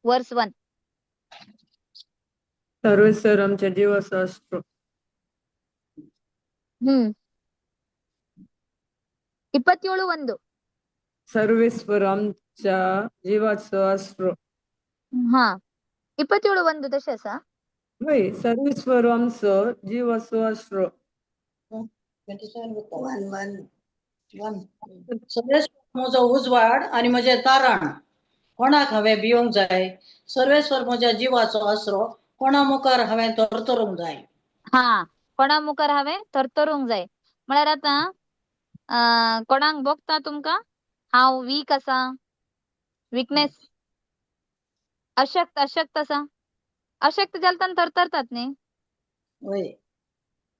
वर्स 1. सर्वेश्वर आमच्या जीवाचो आसरो. 27:1. सर्वेश्वर आमच्या जीवाचो आसरो. हा, 27:1 तशें आसा. हय, सर्वेश्वर आमचो जीवाचो आसरो. 27 1 1 1. सर्वेश्वर म्हजो उजवाड आनी म्हजें तारण, कोणाक हांवें भिवंक जाय? सर्वेश्वर म्हज्या जिवाचो आसरो, कोणा मुखार हांवें थरथरूंक जाय? हा, कोणा मुखार हांवें थरथरूंक जाय म्हळ्यार आतां कोणाक भोगता तुमकां हांव वीक आसा, विकनेस, अशक्त, अशक्त आसा. अशक्त जाल्यार तांकां थरथरतात न्ही. वय.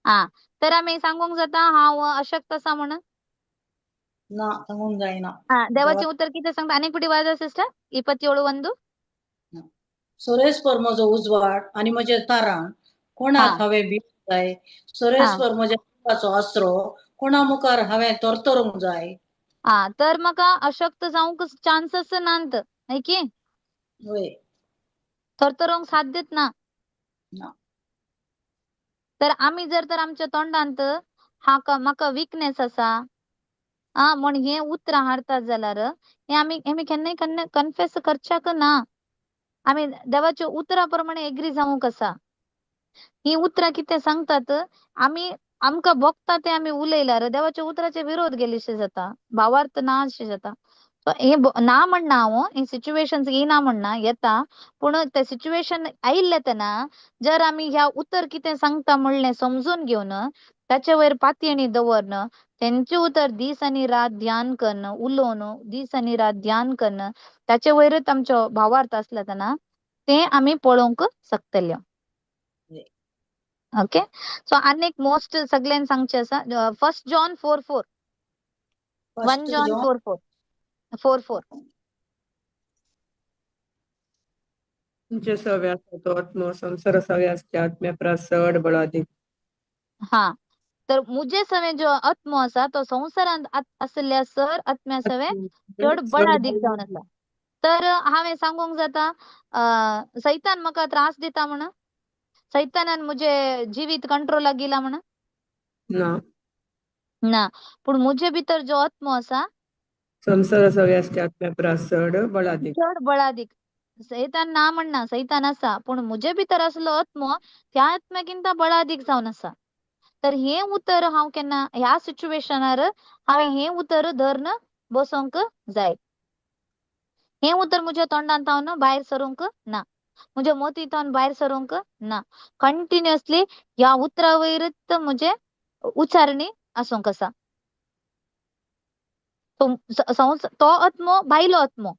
हा, तर आमी सांगूंक जाता हांव अशक्त आसा म्हणून? ना, सांगूंक जायना. हा, देवाचें उतर कितें सांगता? आनी कुठे वाचा सिस्टर 27:1. सर्वेश्वर म्हजो उजवाड आनी म्हजें तारण, कोणाक हांवें भिवंक जाय? सर्वेश्वर म्हज्या जिवाचो आसरो, कोणा मुखार हांवें थरथरूंक जाय? हा, तर म्हाका अशक्त जावंक चान्सस नात न्हय की? वय. थरथरूंक साध्यच ना. ना. तर आमी जर तर आमच्या तोंडांत हाका म्हाका विकनेस आसा आ म्हण हें उतरां हाडतात जाल्यार हें आमी आमी केन्नाय केन्ना कन्फेस करच्याक ना. आमी देवाच्या उतरा प्रमाणे एग्री जावंक आसा. हीं उतरां कितें सांगतात, आमी आमकां भोगता तें आमी उलयल्यार देवाच्या उतराचे विरोध गेलेशें जाता, भावार्थ ना अशें जाता. हें ना म्हणना हांव, हे सिच्युएशन्स येना म्हणना, येता, पूण ते सिच्युएशन आयिल्लें तेन्ना जर आमी ह्या उतर कितें सांगता म्हणलें समजून घेवन ताचे वयर पातयेणी दवरन तेंचें उतर दीस आनी रात ध्यान कन्न उलोवन दीस आनी रात ध्यान कन्न ताचे वयरच आमचो भावार्थ आसला तेन्ना तें आमी पळोवंक शकतले. ओके, सो आनी एक मोस्ट सगळ्यांक सांगचें आसा, 1 John 4:4. 1 John 4:4 4:4. तुमचे सव्या तो आत्मो संसार सव्याच्या आत्म्या प्रास चड बळादीक. हा, तर मुजे सवें जो आत्मो आसा तो संवसारांत आशिल्ल्या सर आत्म्या सवें चड बळादीक जावन आसा. तर हांवें सांगूंक जाता सैतान म्हाका त्रास दिता म्हण, सैतानान म्हजें जिवीत कंट्रोलाक गेला म्हण ना. ना, पूण म्हजे भितर जो आत्मो आसा संसार सव्याच्या आत्म्या प्रास चड बळादीक, चड बळादीक. सैतान ना म्हणना, सैतान आसा, पूण म्हजे भितर आसलो आत्मो त्या आत्म्याकिंता बळादीक जावन आसा. तर हें उतर हांव केन्ना ह्या सिच्युएशनार हांवें हें उतर धरून बसोंक जाय. हें उतर म्हज्या तोंडांत हांव भायर सरूंक ना. म्हज्या मोतींतावन भायर सरूंक ना. कंटिन्युअसली ह्या उतरा वयरच म्हजें उच्चारणी आसूंक आसा. तो आत्मो भायलो आत्मो,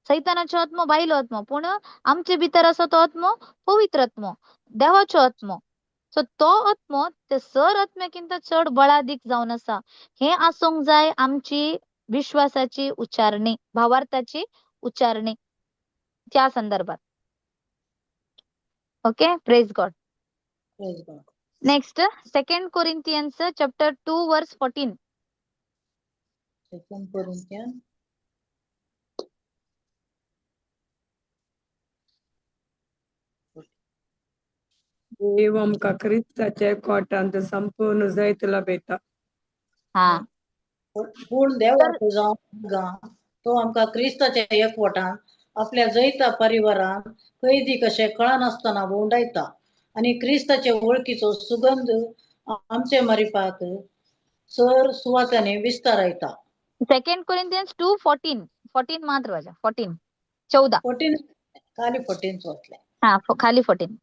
सैतानाचो आत्मो भायलो आत्मो, पूण आमचे भितर आसा तो आत्मो पवित्र आत्मो, देवाचो आत्मो. सो तो आत्मो ते सर आत्म्याकिंत चड बळादीक जावन आसा. हें आसूंक जाय आमची विश्वासाची उच्चारणी, भावार्थाची उच्चारणी त्या संदर्भात. Okay, praise God. Praise God. Next, second Corinthians chapter 2 verse 14. Second Corinthian देव आमकां क्रिस्ताच्या कोटांत संपूर्ण जैत लाभयता. हा, पूण देवाचो जावं आर्गां तो आमकां क्रिस्ताच्या एकवटान आपल्या जैता परिवारान कैदी कशें कळनासतना भोंवडायता आनी क्रिस्ताचे वळखीचो सुगंध आमचे मरिपात सर सुवातांनी विस्तारायता. सेकंड कोरिंथियन्स 2 14 14 मात्र वाचा. 14 14. 14 खाली 14 वाचलें. हा, खाली 14.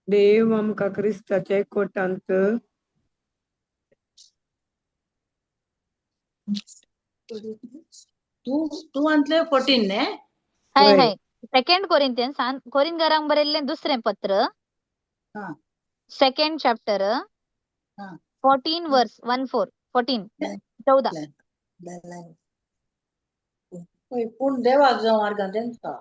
देव आमकां क्रिस्ताच्या एकवटांत तूं तूं वाचलें 14 न्ही? हय वय. हय, सेकंड कोरिंथियन्स, कोरिंगरांक बरयल्लें दुसरें पत्र, हा. सेकंड चॅप्टर, हा. 14 वर्स 14 14 14. हय, पूण देवाक जावं आर्गां तेंचा,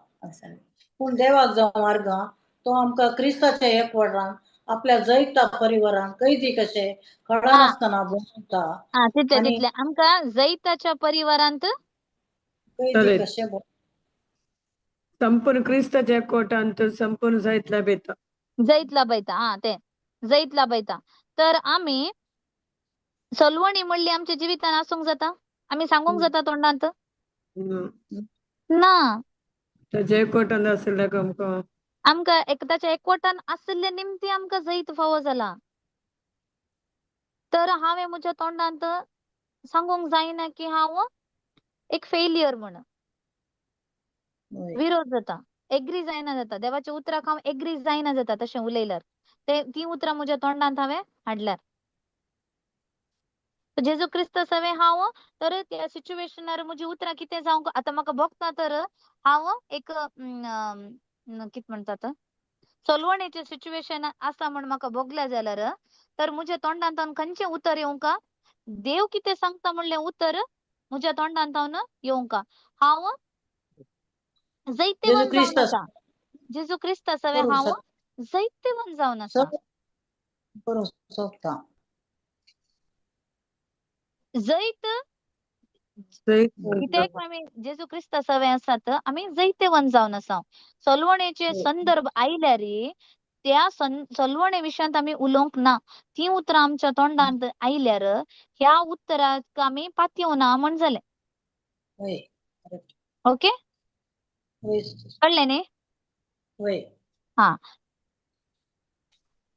पूण देवाक जावं आर्गां तो आमकां क्रिस्ताच्या एकवटान आपल्या जैता परिवारान कैदी कशें कळनासतना भोंवता. हा, तितले आनी तितले आमकां जैताच्या परिवारांत कैदी चालेल. कशें संपूर्ण क्रिस्ताच्या एकवटांत संपूर्ण जैत लाभयता. जैत लाभयता. हा, ते जैत लाभयता. तर आमी सलवणी म्हणली आमच्या जिवितान आसूंक जाता? आमी सांगूंक जाता तोंडांत? ना. ताच्या एकवटांत आसल्यार आमकां आमकां एकदाच्या एकवटान आशिल्ले निमती आमकां जैत फावो जाला. तर हांवें म्हज्या तोंडांत सांगूंक जायना की हांव एक फेलियर म्हण. हय. विरोध जाता, एग्री जायना जाता, देवाच्या उतराक हांव एग्री जायना जाता तशें उलयल्यार, ते ती उतरां म्हज्या तोंडांत हांवें हाडल्यार. जेजू क्रिस्त सवें हांव तर त्या सिच्युएशनार म्हजी उतरां कितें जावंक आतां म्हाका भोगता. तर हांव एक कितें म्हणटात, सलवणेचें सिच्युएशन आसा म्हण म्हाका भोगल्या जाल्यार तर म्हज्या तोंडांत खंयचें उतर येवंका? देव कितें सांगता म्हणलें उतर म्हज्या तोंडांत येवंका. हांव जेजू जैतेवंत जावन क्रिस्त आसा. जेजू क्रिस्त सवें करूंक हांव शकता, जैतेवंत जावन आसा. सगळें करूंक शकता. जैत जैत कित्याक आमी जेजू क्रिस्ता सवें आसात, आमी जैतेवंत जावन आसा. सलवणेचे संदर्भ आयल्यार त्या सलवणे विशयांत आमी उलोवंक ना. ती उतरां आमच्या तोंडांत आयल्यार ह्या उतराक आमी पातयेवना म्हण जालें. हय, करेक्ट. ओके, हय. कळ्ळें न्ही? हय. हा,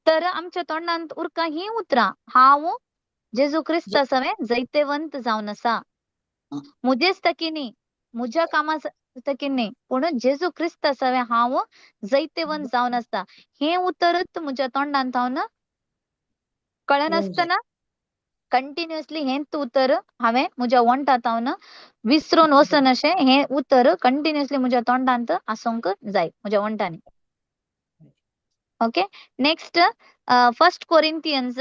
तर आमच्या तोंडांत उरका ही उतरां, हांव जेजू क्रिस्ता सवें जैतेवंत जावन आसा. म्हजेच तकी न्ही, म्हज्या कामा तकी न्ही, पूण जेजू क्रिस्ता सवें हांव जैतेवंत जावन आसता. हें उतरच म्हज्या तोंडांत हांव कळनासतना कंटिन्युअसली हेंच उतर हांवें म्हज्या वंठांत हांव विसरून वचन अशें हें उतर कंटिन्युअसली म्हज्या तोंडांत आसूंक जाय, म्हज्या वंठांनी. Okay, next, first Corinthians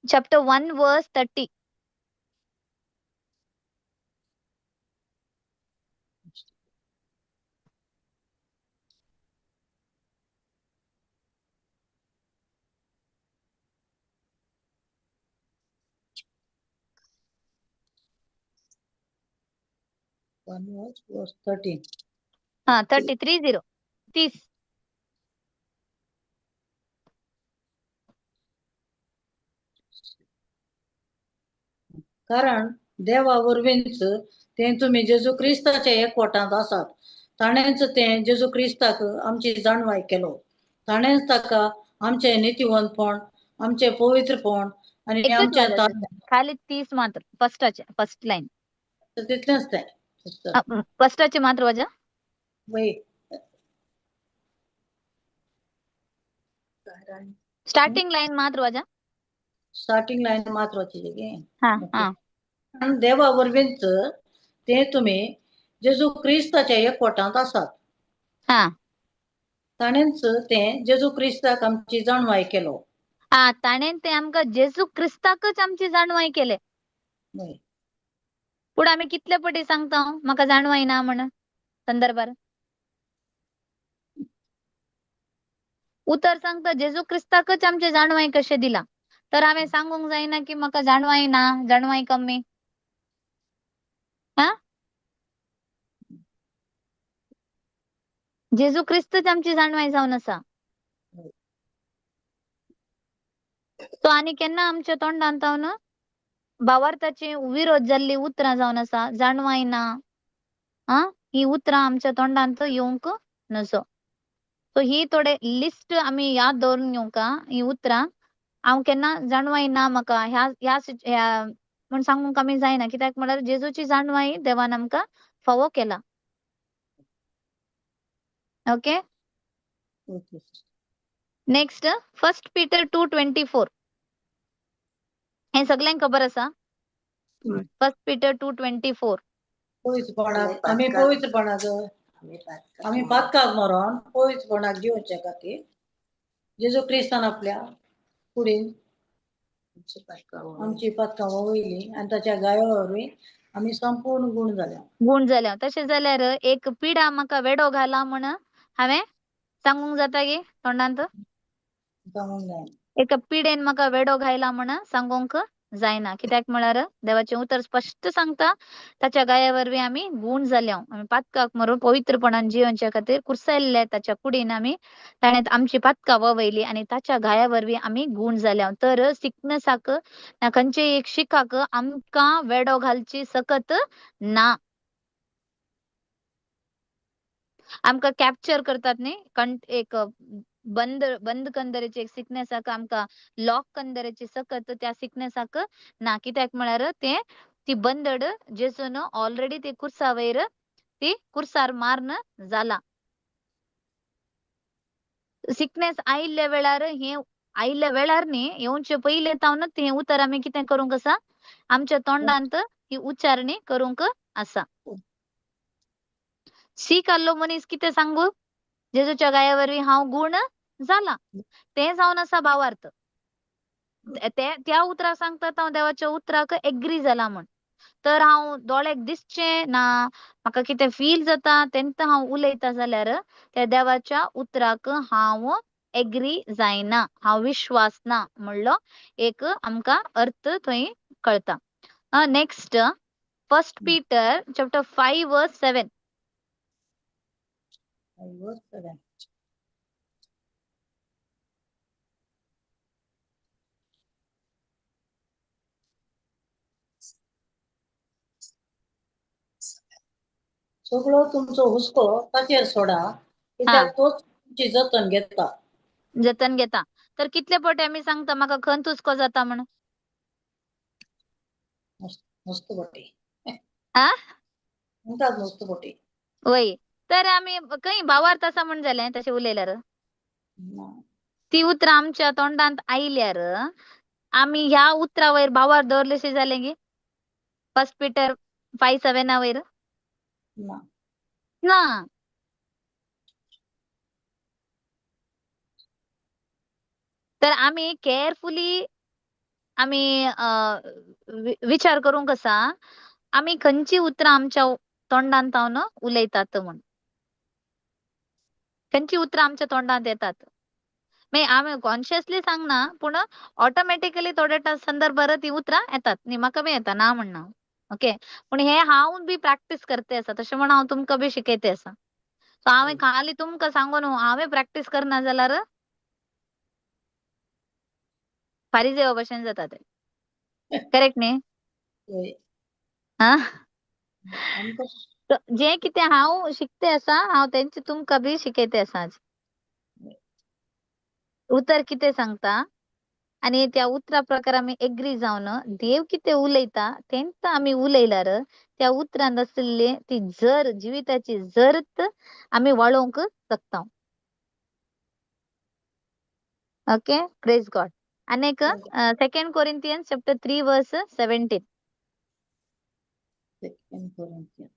chapter 1 verse 30. 1 verse 13. हा, 30 30 30. कारण देवा वरवींच ते तुमी जेजू क्रिस्ताच्या एकवटांत आसात. ताणेंच तें जेजू क्रिस्ताक आमची जाणवाय केलो. ताणेंच ताका आमचें नितीवंतपण, आमचें पवित्रपण आनी एकच आमचें वाचा, खाली 30 मात्र, फर्स्टाचे फर्स्ट लायन. तितलेंच तें. सिस्टर. फस्टाचे मात्र वाचा. वय. स्टार्टिंग लाईन मात्र वाचा. स्टार्टिंग लाईन मात्र वाचली की. हा ओके. हा. आनी देवा वरवींच ते तुमी जेजू क्रिस्ताच्या एकवटांत आसात. हा. ताणेंच ते जेजू क्रिस्ताक आमची जाणवाय केलो. हा, ताणें ते आमकां जेजू क्रिस्ताकच आमची जाणवाय केले. वय. पूण आमी कितले पटी सांगता म्हाका जाणवाय ना म्हण संदर्भार. उतर सांगता जेजू क्रिस्ताकच आमचे जाणवाय कशें दिला, तर हांवें सांगूंक जायना की म्हाका जाणवाय ना, जाणवाय कमी. हा, जेजू क्रिस्तच आमची जाणवाय जावन आसा. तो आनी केन्ना आमच्या तोंडांत जावन भावार्थाची विरोध जाल्ली उतरां जावन आसा, जाणवाय ना, आ ही उतरां आमच्या तोंडांत येवंक नजो. सो ही थोडे लिस्ट आमी याद दवरून घेवंक ही उतरां. हांव केन्ना जाणवाय ना म्हाका ह्या ह्या ह्या म्हूण सांगूंक आमी जायना, कित्याक म्हळ्यार जेजूची जाणवाय देवान आमकां फावो केला. Okay. Okay. Next, 1 Peter 2:24. हें सगल्यांक खबर आसा. हय. 1 पीटर 2:24. पवित्रपणाक आमी पवित्रपणाक आमी पातकाक मरोन पवित्रपणाक जिवच्या खातीर जेजू क्रिस्तान आपल्या कुडीन आमची पातकां वयली आनी ताच्या गाया वरवीं आमी संपूर्ण गुण जाल्या. गुण जाल्या. तशें जाल्यार एक पिडा म्हाका वेडो घाला म्हण हांवें सांगूंक जाता की तोंडांत? सांगूंक जायना. एका पिडेन म्हाका वेडो घायला म्हण सांगूंक जायना, कित्याक म्हळ्यार देवाचें उतर स्पश्ट सांगता ताच्या गाया वरवीं आमी गुण जाल्या, आमी पातकाक मरून पवित्रपणान जिवनच्या खातीर कुर्सायल्ले ताच्या कुडीन आमी ताणें आमची पातकां वळयली आनी ताच्या गाया वरवीं आमी गुण जाल्या. तर सिकनसाक ना खंयचेय एक शिकाक आमकां वेडो घालची सकत ना. आमकां कॅप्चर करतात न्ही, एक बंद बंद कंदरेची एक सिकनेसाक आमकां लॉक कंदरेची सकत त्या सिकनेसाक ना, कित्याक म्हळ्यार ते ती बंदड जेजून ऑलरेडी ती कुर्सा वयर ती कुर्सार माਰਨ जाला. सिकनेस आयिल्ल्या वेळार हे आयिल्ल्या वेळार न्ही, येवचे पयलें तावनच हें उतर आमी कितें करूंक आसा, आमच्या तोंडांत ही उच्चारणी करूंक आसा. सीक आल्लो मनीस कितें सांगू, जेजूच्या गाया वरवीं हांव गुण जाला, तें जावन आसा भावार्थ. ते त्या उतराक सांगता हांव देवाच्या उतराक एग्री जाला म्हण. तर हांव दोळ्याक दिसचें ना, म्हाका कितें फील जाता तेन्ना हांव उलयता जाल्यार त्या देवाच्या उतराक हांव एग्री जायना, हांव विश्वास ना म्हणलो एक आमकां अर्थ थंय कळटा. Next, 1 Peter chapter 5 verse 7. 5 verse 7. सगळो तुमचो हुस्को ताचेर सोडा, कित्याक तोच तुमची जतन घेता. जतन घेता. तर कितले पटे आमी सांगता म्हाका खंत हुस्को जाता म्हण? नुस्त पटी आ म्हणटात नुस्त पटी. वय, तर आमी खंय भावार्थ आसा म्हण जालें तशें उलयल्यार? ना. ती उतरां आमच्या तोंडांत आयल्यार आमी ह्या उतरा वयर भावार दवरलेशें जालें की 1 पीटर 5:7 वयर ना. ना. तर आमी केअरफुली आमी विचार करूंक आसा आमी खंयची उतरां आमच्या तोंडांत तावन उलयतात म्हूण, खंयची उतरां आमच्या तोंडांत येतात. मागीर आमी कॉन्शियसली सांगना, पूण ऑटोमॅटिकली थोडे संदर्भार ती उतरां येतात न्ही, म्हाका बी येता ना म्हणना. ओके, पूण हे हांव बी प्रॅक्टीस करते आसा, तशें म्हण हांव तुमकां बी शिकयते आसा. सो हांवें खाली तुमकां सांगून हांवें प्रॅक्टीस करना जाल्यार फारीजेवा भशेन जाता ते. करेक्ट न्ही? वय. हा, आमकां जे कितें हांव शिकते आसा हांव तेंचे तुमकां बी शिकयते आसा. उतर कितें सांगता, आनी त्या उतरा प्रकार आमी एग्री जावन देव कितें उलयता तेंच आमी उलयल्यार त्या उतरांत आशिल्ली ती जर जिविताची जरत आमी वाळोवंक शकता. Okay, praise God. आनी एक second Corinthians chapter 3 verse 17. Second Corinthians.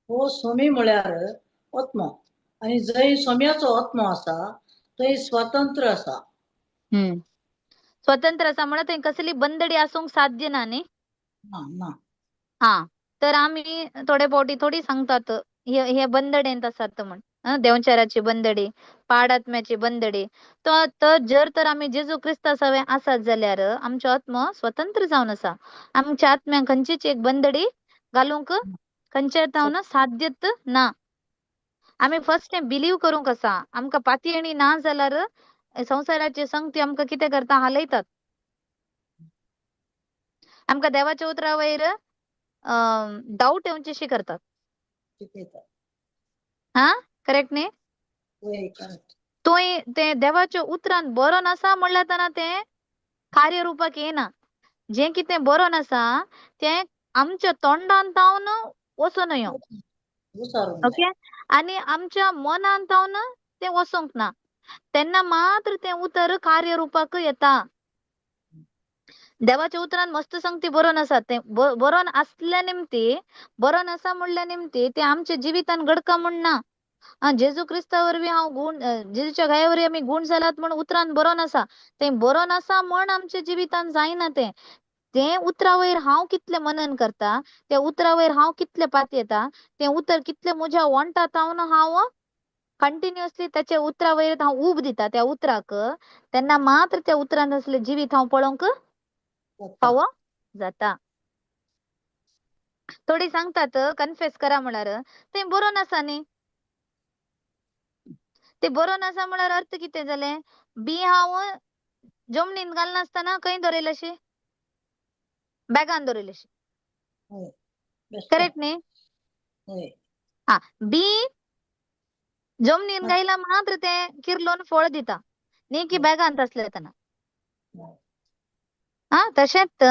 हो स्वामी म्हळ्यार आत्मो आनी जंय स्वाम्याचो आत्मो आसा थंय स्वातंत्र्य आसा. स्वतंत्र आसा म्हणल्यार थंय कसली बंदडी आसूंक साध्य ना न्ही. ना ना. हा, तर आमी थोडे फावटी थोडी सांगतात हे हे बंदडेंत आसात म्हण, देंवचाराची बंदडी, पाडात्म्याची बंदडी. तो जर तर आमी जेजू क्रिस्ता सवे आसात जाल्यार आमचो आत्मो स्वतंत्र जावन आसा. आमच्या आत्म्याक खंयचीच एक बंदडी घालूंक खंयच्या जावन साध्यत ना. आमी फर्स्ट टायम बिलीव करूंक आसा. आमकां पातयेणी ना जाल्यार संवसाराची संगती आमकां कितें करता, हालयतात. आमकां देवाच्या उतरा वयर डावट येवचेशी करतात. हा, करेक्ट न्ही? तुवें तें देवाच्या उतरान बरो नासा म्हणल्यार तेन्ना तें कार्यरुपाक येना. जें कितें बरो नासा तें आमच्या तोंडान तावन वचून यो. ओके, आनी आमच्या मनान तावन तें वचूंक ना, तेन्ना मात्र तें उतर कार्यरुपाक येता. देवाच्या उतरान मस्त संगती बरोवन आसा, तें बरोवन आसल्या निमती, बरोवन आसा म्हणल्या निमती तें आमच्या जिवितान घडका म्हण ना. जेजू क्रिस्ता वरवीं हांव गुण, जेजूच्या गाया वरवीं आमी गुण जालात म्हण उतरान बरोवन आसा, तें बरोवन आसा म्हण आमच्या जिवितान जायना. तें तें उतरा वयर हांव कितलें मनन करता, त्या उतरा वयर हांव कितलें पातयेता, तें उतर कितलें म्हज्या वंटा तावन हांव कंटिन्युअसली त्याच्या उतरा वयर हांव ऊब दिता त्या उतराक, तेन्ना मात्र त्या उतरान आसलें जिवीत हांव पळोवंक फावो जाता. थोडी सांगतात कन्फेस करा म्हळ्यार तें बरोवन आसा न्ही. ते बरोवन आसा म्हळ्यार अर्थ कितें जालें, बी हांव जमनीन घालनासतना खंय दवरिल्लें, बॅगान दवरिल्लें. करेक्ट न्ही? हा, बी जमनीन घायला मात्र तें किर्लोन फळ दिता न्ही की बॅगांत आसलें तेन्ना. हा, तशेंच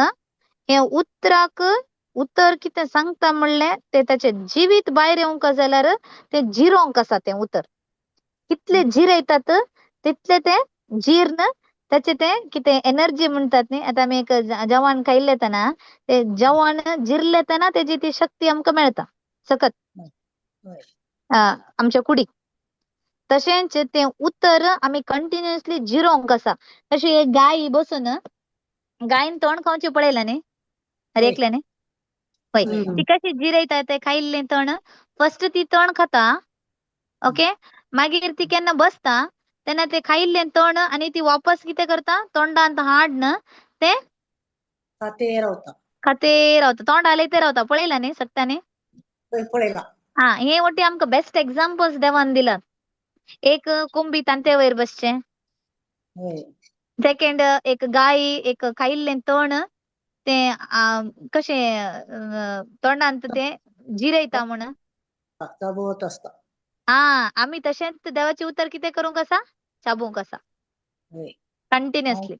हें उतराक उतर कितें सांगता म्हणलें तें ताचें जिवीत भायर येवंक जाल्यार तें जिरोवंक आसा. तें उतर कितलें जिरयतात तितलें तें जीर्ण, ताचें तें कितें एनर्जी म्हणटात न्ही. आतां आमी एक जेवण खायिल्लें तेन्ना तें जेवण जिरलें तेन्ना तेजी ती शक्ती आमकां मेळटा सकत आमच्या कुडीक. तशेंच तें उतर आमी कंटिन्युअसली जिरोवंक आसा. तशें एक गाय बसून गायन तण खावचें पळयलां न्ही, एकलें न्ही, हय, ती कशी जिरयता तें खायिल्लें तण. फर्स्ट ती तण खाता, ओके, मागीर ती केन्ना बसता तेन्ना ते खायिल्लें तण आनी ती वापस कितें करता, तोंडांत हाडन ते खाते रावता, खाते रावता, तोंड हालयते रावता. पळयलां न्ही सगळ्यांनी? पळयलां. हा, हे वटी आमकां बेस्ट एग्जाम्पल्स देवान दिलात. एक कोंबी तांते वयर बसचें, सेकंड एक गाय एक खायिल्लें तण तें कशें तोंडांत तें जिरयता म्हण. चाबवत आसता. हा, आमी तशेंच देवाचें उतर कितें करूंक आसा, चाबूंक आसा कंटिन्युअसली.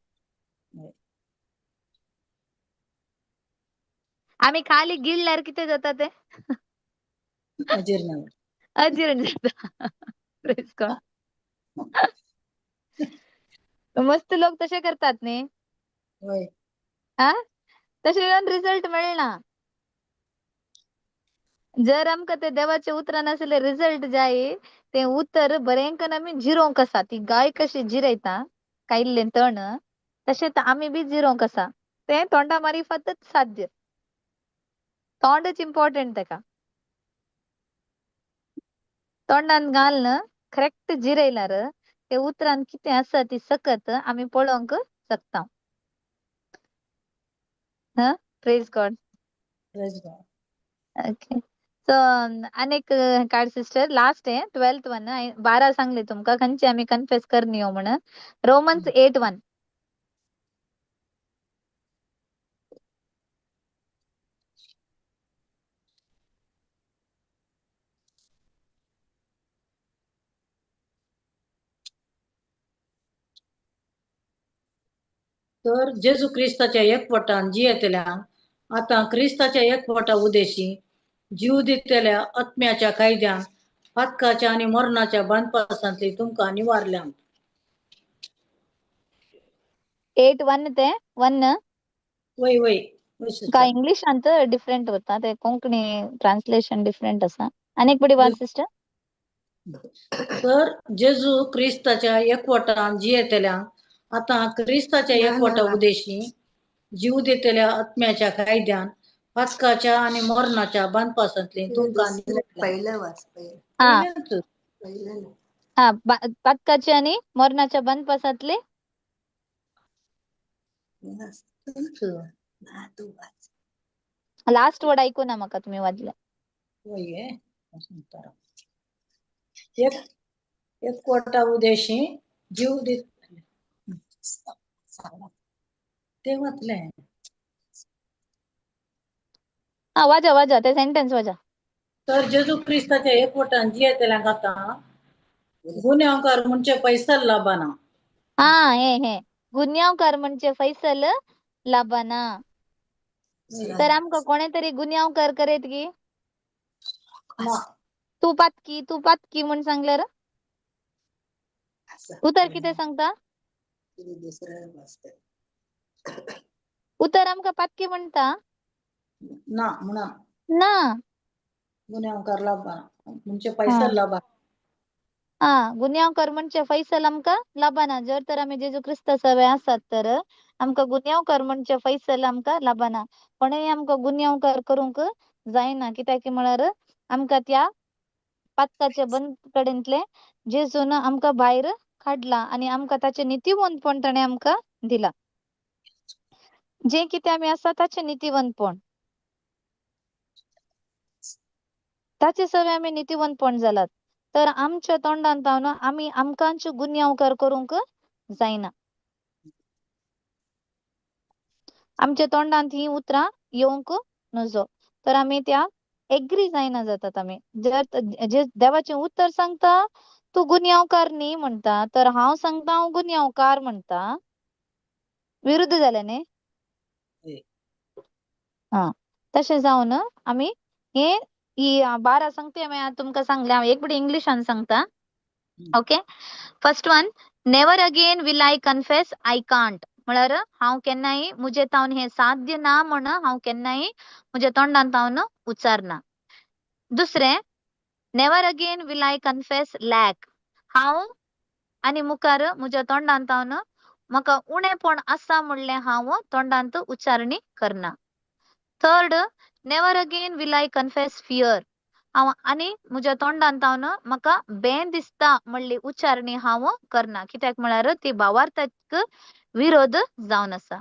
आमी खाली गिळल्यार कितें जाता, तें अजीर्ण अजीर्ण जाता. Praise God. मस्त लोक तशे करतात न्ही. हा, तशें जावन रिजल्ट मेळना. जर आमकां ते देवाचे उतरान आसले रिजल्ट जाय, ते उतर बरेंकन आमी जिरोवंक आसा. ती गाय कशी जिरयता खायिल्लें तण, तशेंच आमी बी जिरोवंक आसा. तें तोंडा मारिफातच साध्य. तोंडच इम्पॉर्टंट तेका. तोंडान घालून करेक्ट जिरयल्यार ते उतरान कितें आसा ती सकत आमी पळोवंक शकता. हा, praise God. Praise God. Okay, so आनीक कार्ड सिस्टर लास्ट हे 12th one, 12 सांगले तुमकां खंयचे आमी कन्फेस करनी म्हण. रोमन्स 8:1. तर जेजू क्रिस्ताच्या एकवटान जियेतल्यांक आतां क्रिस्ताच्या एकवटा उदेशी जीव दितल्या आत्म्याच्या कायद्यान पातकाच्या आनी मरणाच्या बांदपासांतली तुमकां निवारल्यांत. 8:1 ते 1. वय वय वय का सिस्टर. इंग्लिशांत डिफरंट वता ते, कोंकणी ट्रान्सलेशन डिफरंट आसा. आनी एक पटी वाच सिस्टर. तर जेजू क्रिस्ताच्या एकवटान जियेतल्यांक आतां क्रिस्ताच्या ना, ना, एकवटा ना. उदेशी जीव दितल्या आत्म्याच्या कायद्यान पातकाच्या आनी मरणाच्या बांदपासांतली तुमकां दुसरं निवारल्यांत. पहिलं वाच, पहिलं. हा. पयलेंच. पहिलं नाही. हा, पातकाचे आणि मरणाच्या बंदपासांतले. ना, तू वाच. लास्ट वर्ड ऐकू ना म्हाका तुमी वाचले. वय गे, सांगता राव. एक एकवटा उदेशी जीव दित ते वाचलें. हा, वाजा वाजा ते सेंटेन्स वाजा. तर जेजू क्रिस्ताच्या एकवटान जियेतल्यांक आतां गुन्यांवकार म्हणजे फैसल लाभाना. हा, हे हे गुन्यांवकार म्हणजे फैसल लाभाना. तर आमकां कोणे तरी गुन्यांवकार करेत की ना. तूं पातकी, तूं पातकी म्हूण सांगल्यार असं. उतर कितें सांगता? दुसरं वाचते. उतर आमकां पातकी म्हणटा? ना म्हणा. ना. गुन्यांवकार लाभाना म्हणजे फैसल लाभाना. हा, गुन्यांवकार म्हणजे फैसल आमकां लाभाना. जर तर आमी जेजू क्रिस्ता सवे आसात तर आमकां गुन्यांवकार म्हणजे फैसल आमकां लाभाना. कोणेय आमकां गुन्यांवकार करूंक जायना, कित्याक म्हळ्यार आमकां त्या पातकाच्या बंद कडेंतले जेजून आमकां भायर काडला आनी आमकां ताचें नितीवंतपण ताणें आमकां दिला. जें कितें आमी आसा ताचें नितीवंतपण, ताचे सवे आमी नितीवंतपण जालात. तर आमच्या तोंडान तावन आमी आमकांच गुन्यांवकार करूंक जायना. आमच्या तोंडांत ही उतरां येवंक नजो. तर आमी त्या एग्री जायना जातात. आमी जर जे देवाचें उतर सांगता तूं गुन्यांवकार न्ही म्हणटा, तर हांव सांगता हांव गुन्यांवकार म्हणटा, विरुद्ध जालें न्ही? हा, तशें जावन आमी हे ही 12 सांगते हांवें तुमकां सांगलें. हांव एक पटी इंग्लिशान सांगता. Okay, first one, never again will I confess I can't. म्हळ्यार हांव केन्नाय म्हजे तावन हें साध्य ना म्हण हांव केन्नाय म्हज्या तोंडान तावन उच्चारना. दुसरें, never again will I confess lack. हांव आनी मुखार म्हज्या तोंडान तावन म्हाका उणेपण आसा म्हणलें हांव तोंडांत उच्चारणी करना. Third, never again will I confess fear. हांव आनी म्हज्या तोंडान तावन म्हाका बें दिसता म्हणली उच्चारणी हांव करना, कित्याक म्हळ्यार ती भावार्थाक विरोध जावन आसा.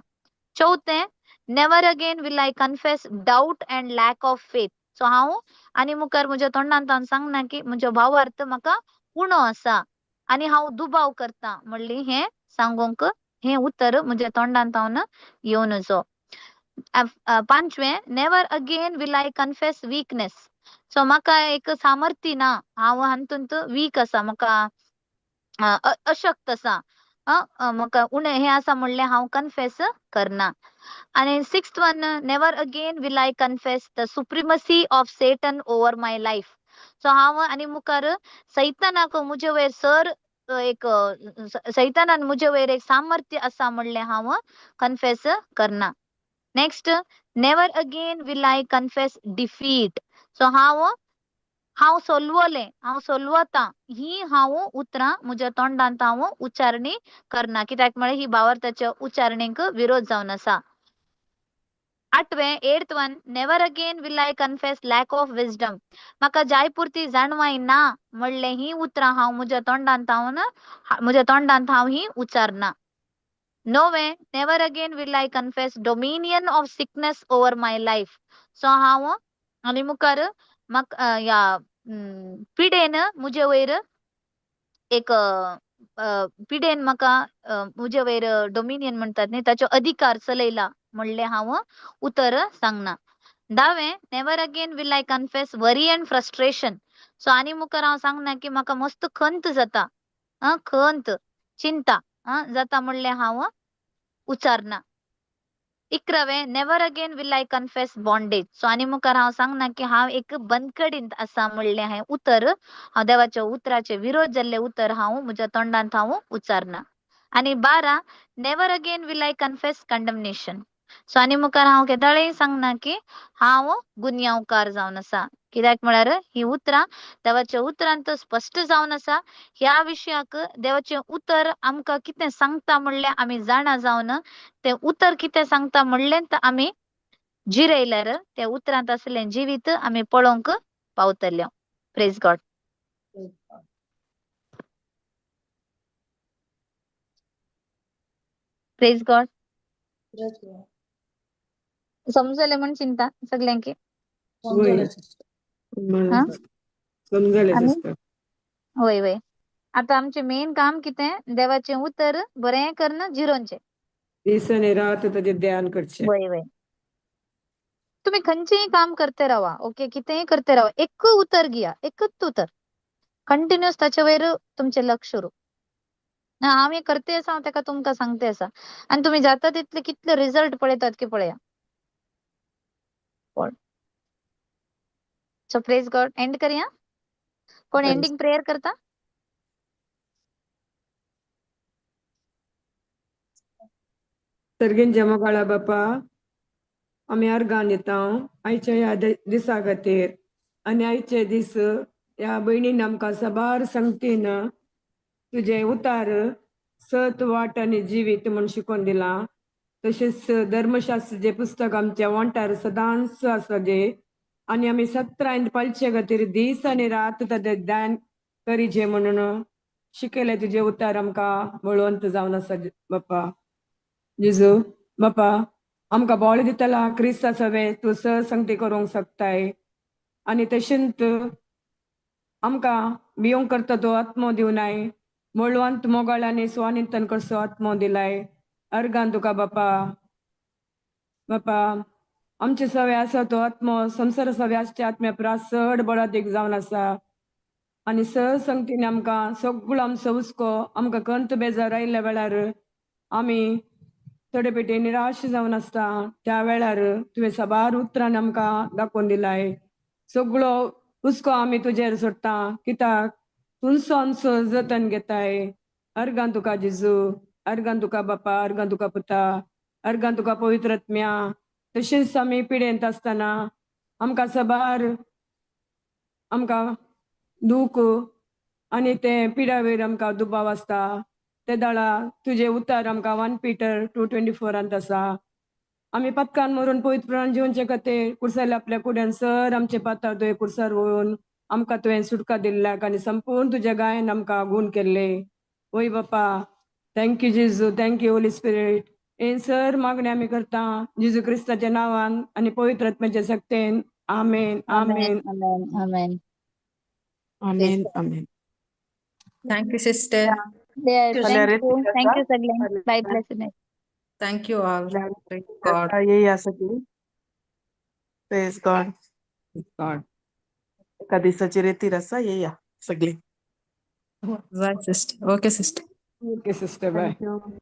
चवथें, never again will I confess doubt and lack of faith. So हांव आनी मुखार म्हज्या तोंडान तावन सांगना की म्हजो भावार्थ म्हाका उणो आसा आनी हांव दुबाव करता म्हणली हें सांगूंक हें उतर म्हज्या तोंडान तावन येवं नजो. पांचवें, never again will I confess weakness. So म्हाका एक सामर्थ्य ना, हांव हातूंत वीक आसा, म्हाका अशक्त आसा, म्हाका उणें हें आसा म्हणलें हांव कन्फेस करना. आनी sixth one, never again will I confess the supremacy of Satan over my life. So हांव आनी मुखार सैतानाक म्हजे वयर सर एक सैतानान म्हजे वयर एक सामर्थ्य आसा म्हणलें हांव कन्फेस करना. Next, never again will I confess defeat. So हांव हांव सोलवलें, हांव सोलवता ही हांव उतरां म्हज्या तोंडांत हांव उच्चारणी करना, कित्याक म्हळ्यार ही भावार्थाच्या उच्चारणेक विरोध जावन आसा. आठवें, eighth one, never again will I confess lack of wisdom. म्हाका जाय पुरती जाणवाय ना म्हणलें ही उतरां हांव म्हज्या तोंडांत हांव म्हज्या तोंडांत हांव ही उच्चारना. णवें, never again will I confess dominion of sickness over my life. So हांव आनी मुखार म्हाका ह्या पिडेन म्हजे वयर एक पिडेन म्हाका म्हजे वयर डोमिनियन म्हणटात न्ही, ताचो अधिकार चलयला म्हणलें हांव उतर सांगना. धावें, never again will I confess worry and frustration. So आनी मुखार हांव सांगना की म्हाका मस्त खंत जाता, खंत चिंता जाता म्हणलें हांव उच्चारना. 11वें, never again will I confess bondage. So आनी मुखार हांव सांगना की हांव एक बंदखडींत आसा म्हणलें हें उतर हांव देवाच्या उतराचे विरोध जाल्लें उतर हांव म्हज्या तोंडांत हांव उच्चारना. आनी 12, never again will I confess condemnation. So आनी मुखार हांव केदाळय सांगना की हांव गुन्यांवकार जावन आसा. कित्याक म्हळ्यार ही उतरां देवाच्या उतरांत स्पश्ट जावन आसा. ह्या विशयाक देवाचें उतर आमकां कितें सांगता म्हणलें आमी जाणा जावन तें उतर कितें सांगता म्हणलें तर आमी जिरयल्यार त्या उतरांत आसलें जिवीत आमी पळोवंक पावतले. Praise God. Praise God. Praise God. समजलें म्हण चिंता सगल्यांकी? समजलें सिस्टर. हा? समजलें आनी सिस्टर. वय वय, आतां आमचें मेन काम कितें? देवाचें उतर बरें करून जिरोवचें. दीस आनी रात ताजें ध्यान करचें. वय वय, तुमी खंयचेंय काम करते रावा, ओके, कितेंय करते रावा, एक उतर घेया, एकूच उतर कंटिन्युअस ताचे वयर तुमचें लक्ष उरूं. ना हांव हें करते आसा, हांव ताका तुमकां सांगते आसा आनी तुमी जाता तितले कितले रिजल्ट पळयतात की पळया. सो प्रेज गॉड. एंड करया. कोण एंडिंग प्रेयर करता? सर्गेंच्या मोगाळा बापा, आमी अर्गां दिता आयच्या ह्या दिसा खातीर आनी आयचे दीस ह्या भयणीन आमकां साबार संगतीन तुजें उतार सत वाट आनी जिवीत म्हूण शिकोवन दिलां. तशेंच धर्मशास्त्र जें पुस्तक आमच्या वोंठार सदांच आसा जें आनी आमी सत्रायन पाळचे खातीर दीस आनी रात ताजें ध्यान करीचें म्हणून शिकयलें. तुजें उतार आमकां बळवंत जावन आसा बापा. जेजू बापा, आमकां बोळ दितला क्रिस्ता सवें तूं संगती करूंक शकताय आनी तशेंच आमकां भिवंक करता तो आत्मो दिवनाय बळवंत मोगाळ आनी स्वानिंतन करचो आत्मो दिलाय. अर्गान तुका बापा. बापा, आमचे सवे आसा तो आत्मो संवसारा सवे आसच्या आत्म्या परस चड बळादीक जावन आसा आनी संगतीन आमकां सगळो आमचो हुस्को, आमकां कंत बेजार आयिल्ल्या वेळार आमी थोडे पेटी निराश जावन आसता, त्या वेळार तुवें साबार उतरान आमकां दाखोवन दिलाय. सगळो हुस्को आमी तुजेर सोडटा कित्याक तुमचो आमचो जतन घेताय. अर्गां तुका जेजू, अर्गां तुका बापा, अर्गां तुका पुता, अर्गां तुका पवित्र आत्म्या. तशेंच आमी पिडेंत आसतना आमकां साबार आमकां दूख आनी ते पिडावेर आमकां दुबाव आसता, ते दाळा तुजें उतार आमकां 1 Peter 2:24 आसा. आमी पत्कान मरून पवित्रपणान जिवचे खातीर कुर्सार आपल्या कुड्यान सर आमचे पाताळ तुवें कुर्सार वळून आमकां तुवें सुटका दिल्ल्याक आनी संपूर्ण तुज्या गायन आमकां गूण केल्ले. वय बापा, thank you जेजू, thank you Holi spirit. हे सर मागणें आमी करता जेजू क्रिस्ताच्या नांवान आनी पवित्र आत्म्याच्या शक्तेन. आमेन. आमेन. आमेन. आमेन. आमेन. आमेन. Thank you, sister. Thank you. Thank you सगळ्यांक. Bye. Bless. Thank you all. Praise God. येया सगळी. Praise God. God. एका दिसाची रेतीर आसा, येया सगळी. Bye, sister. Okay, sister. Okay sister, bye. Thank you.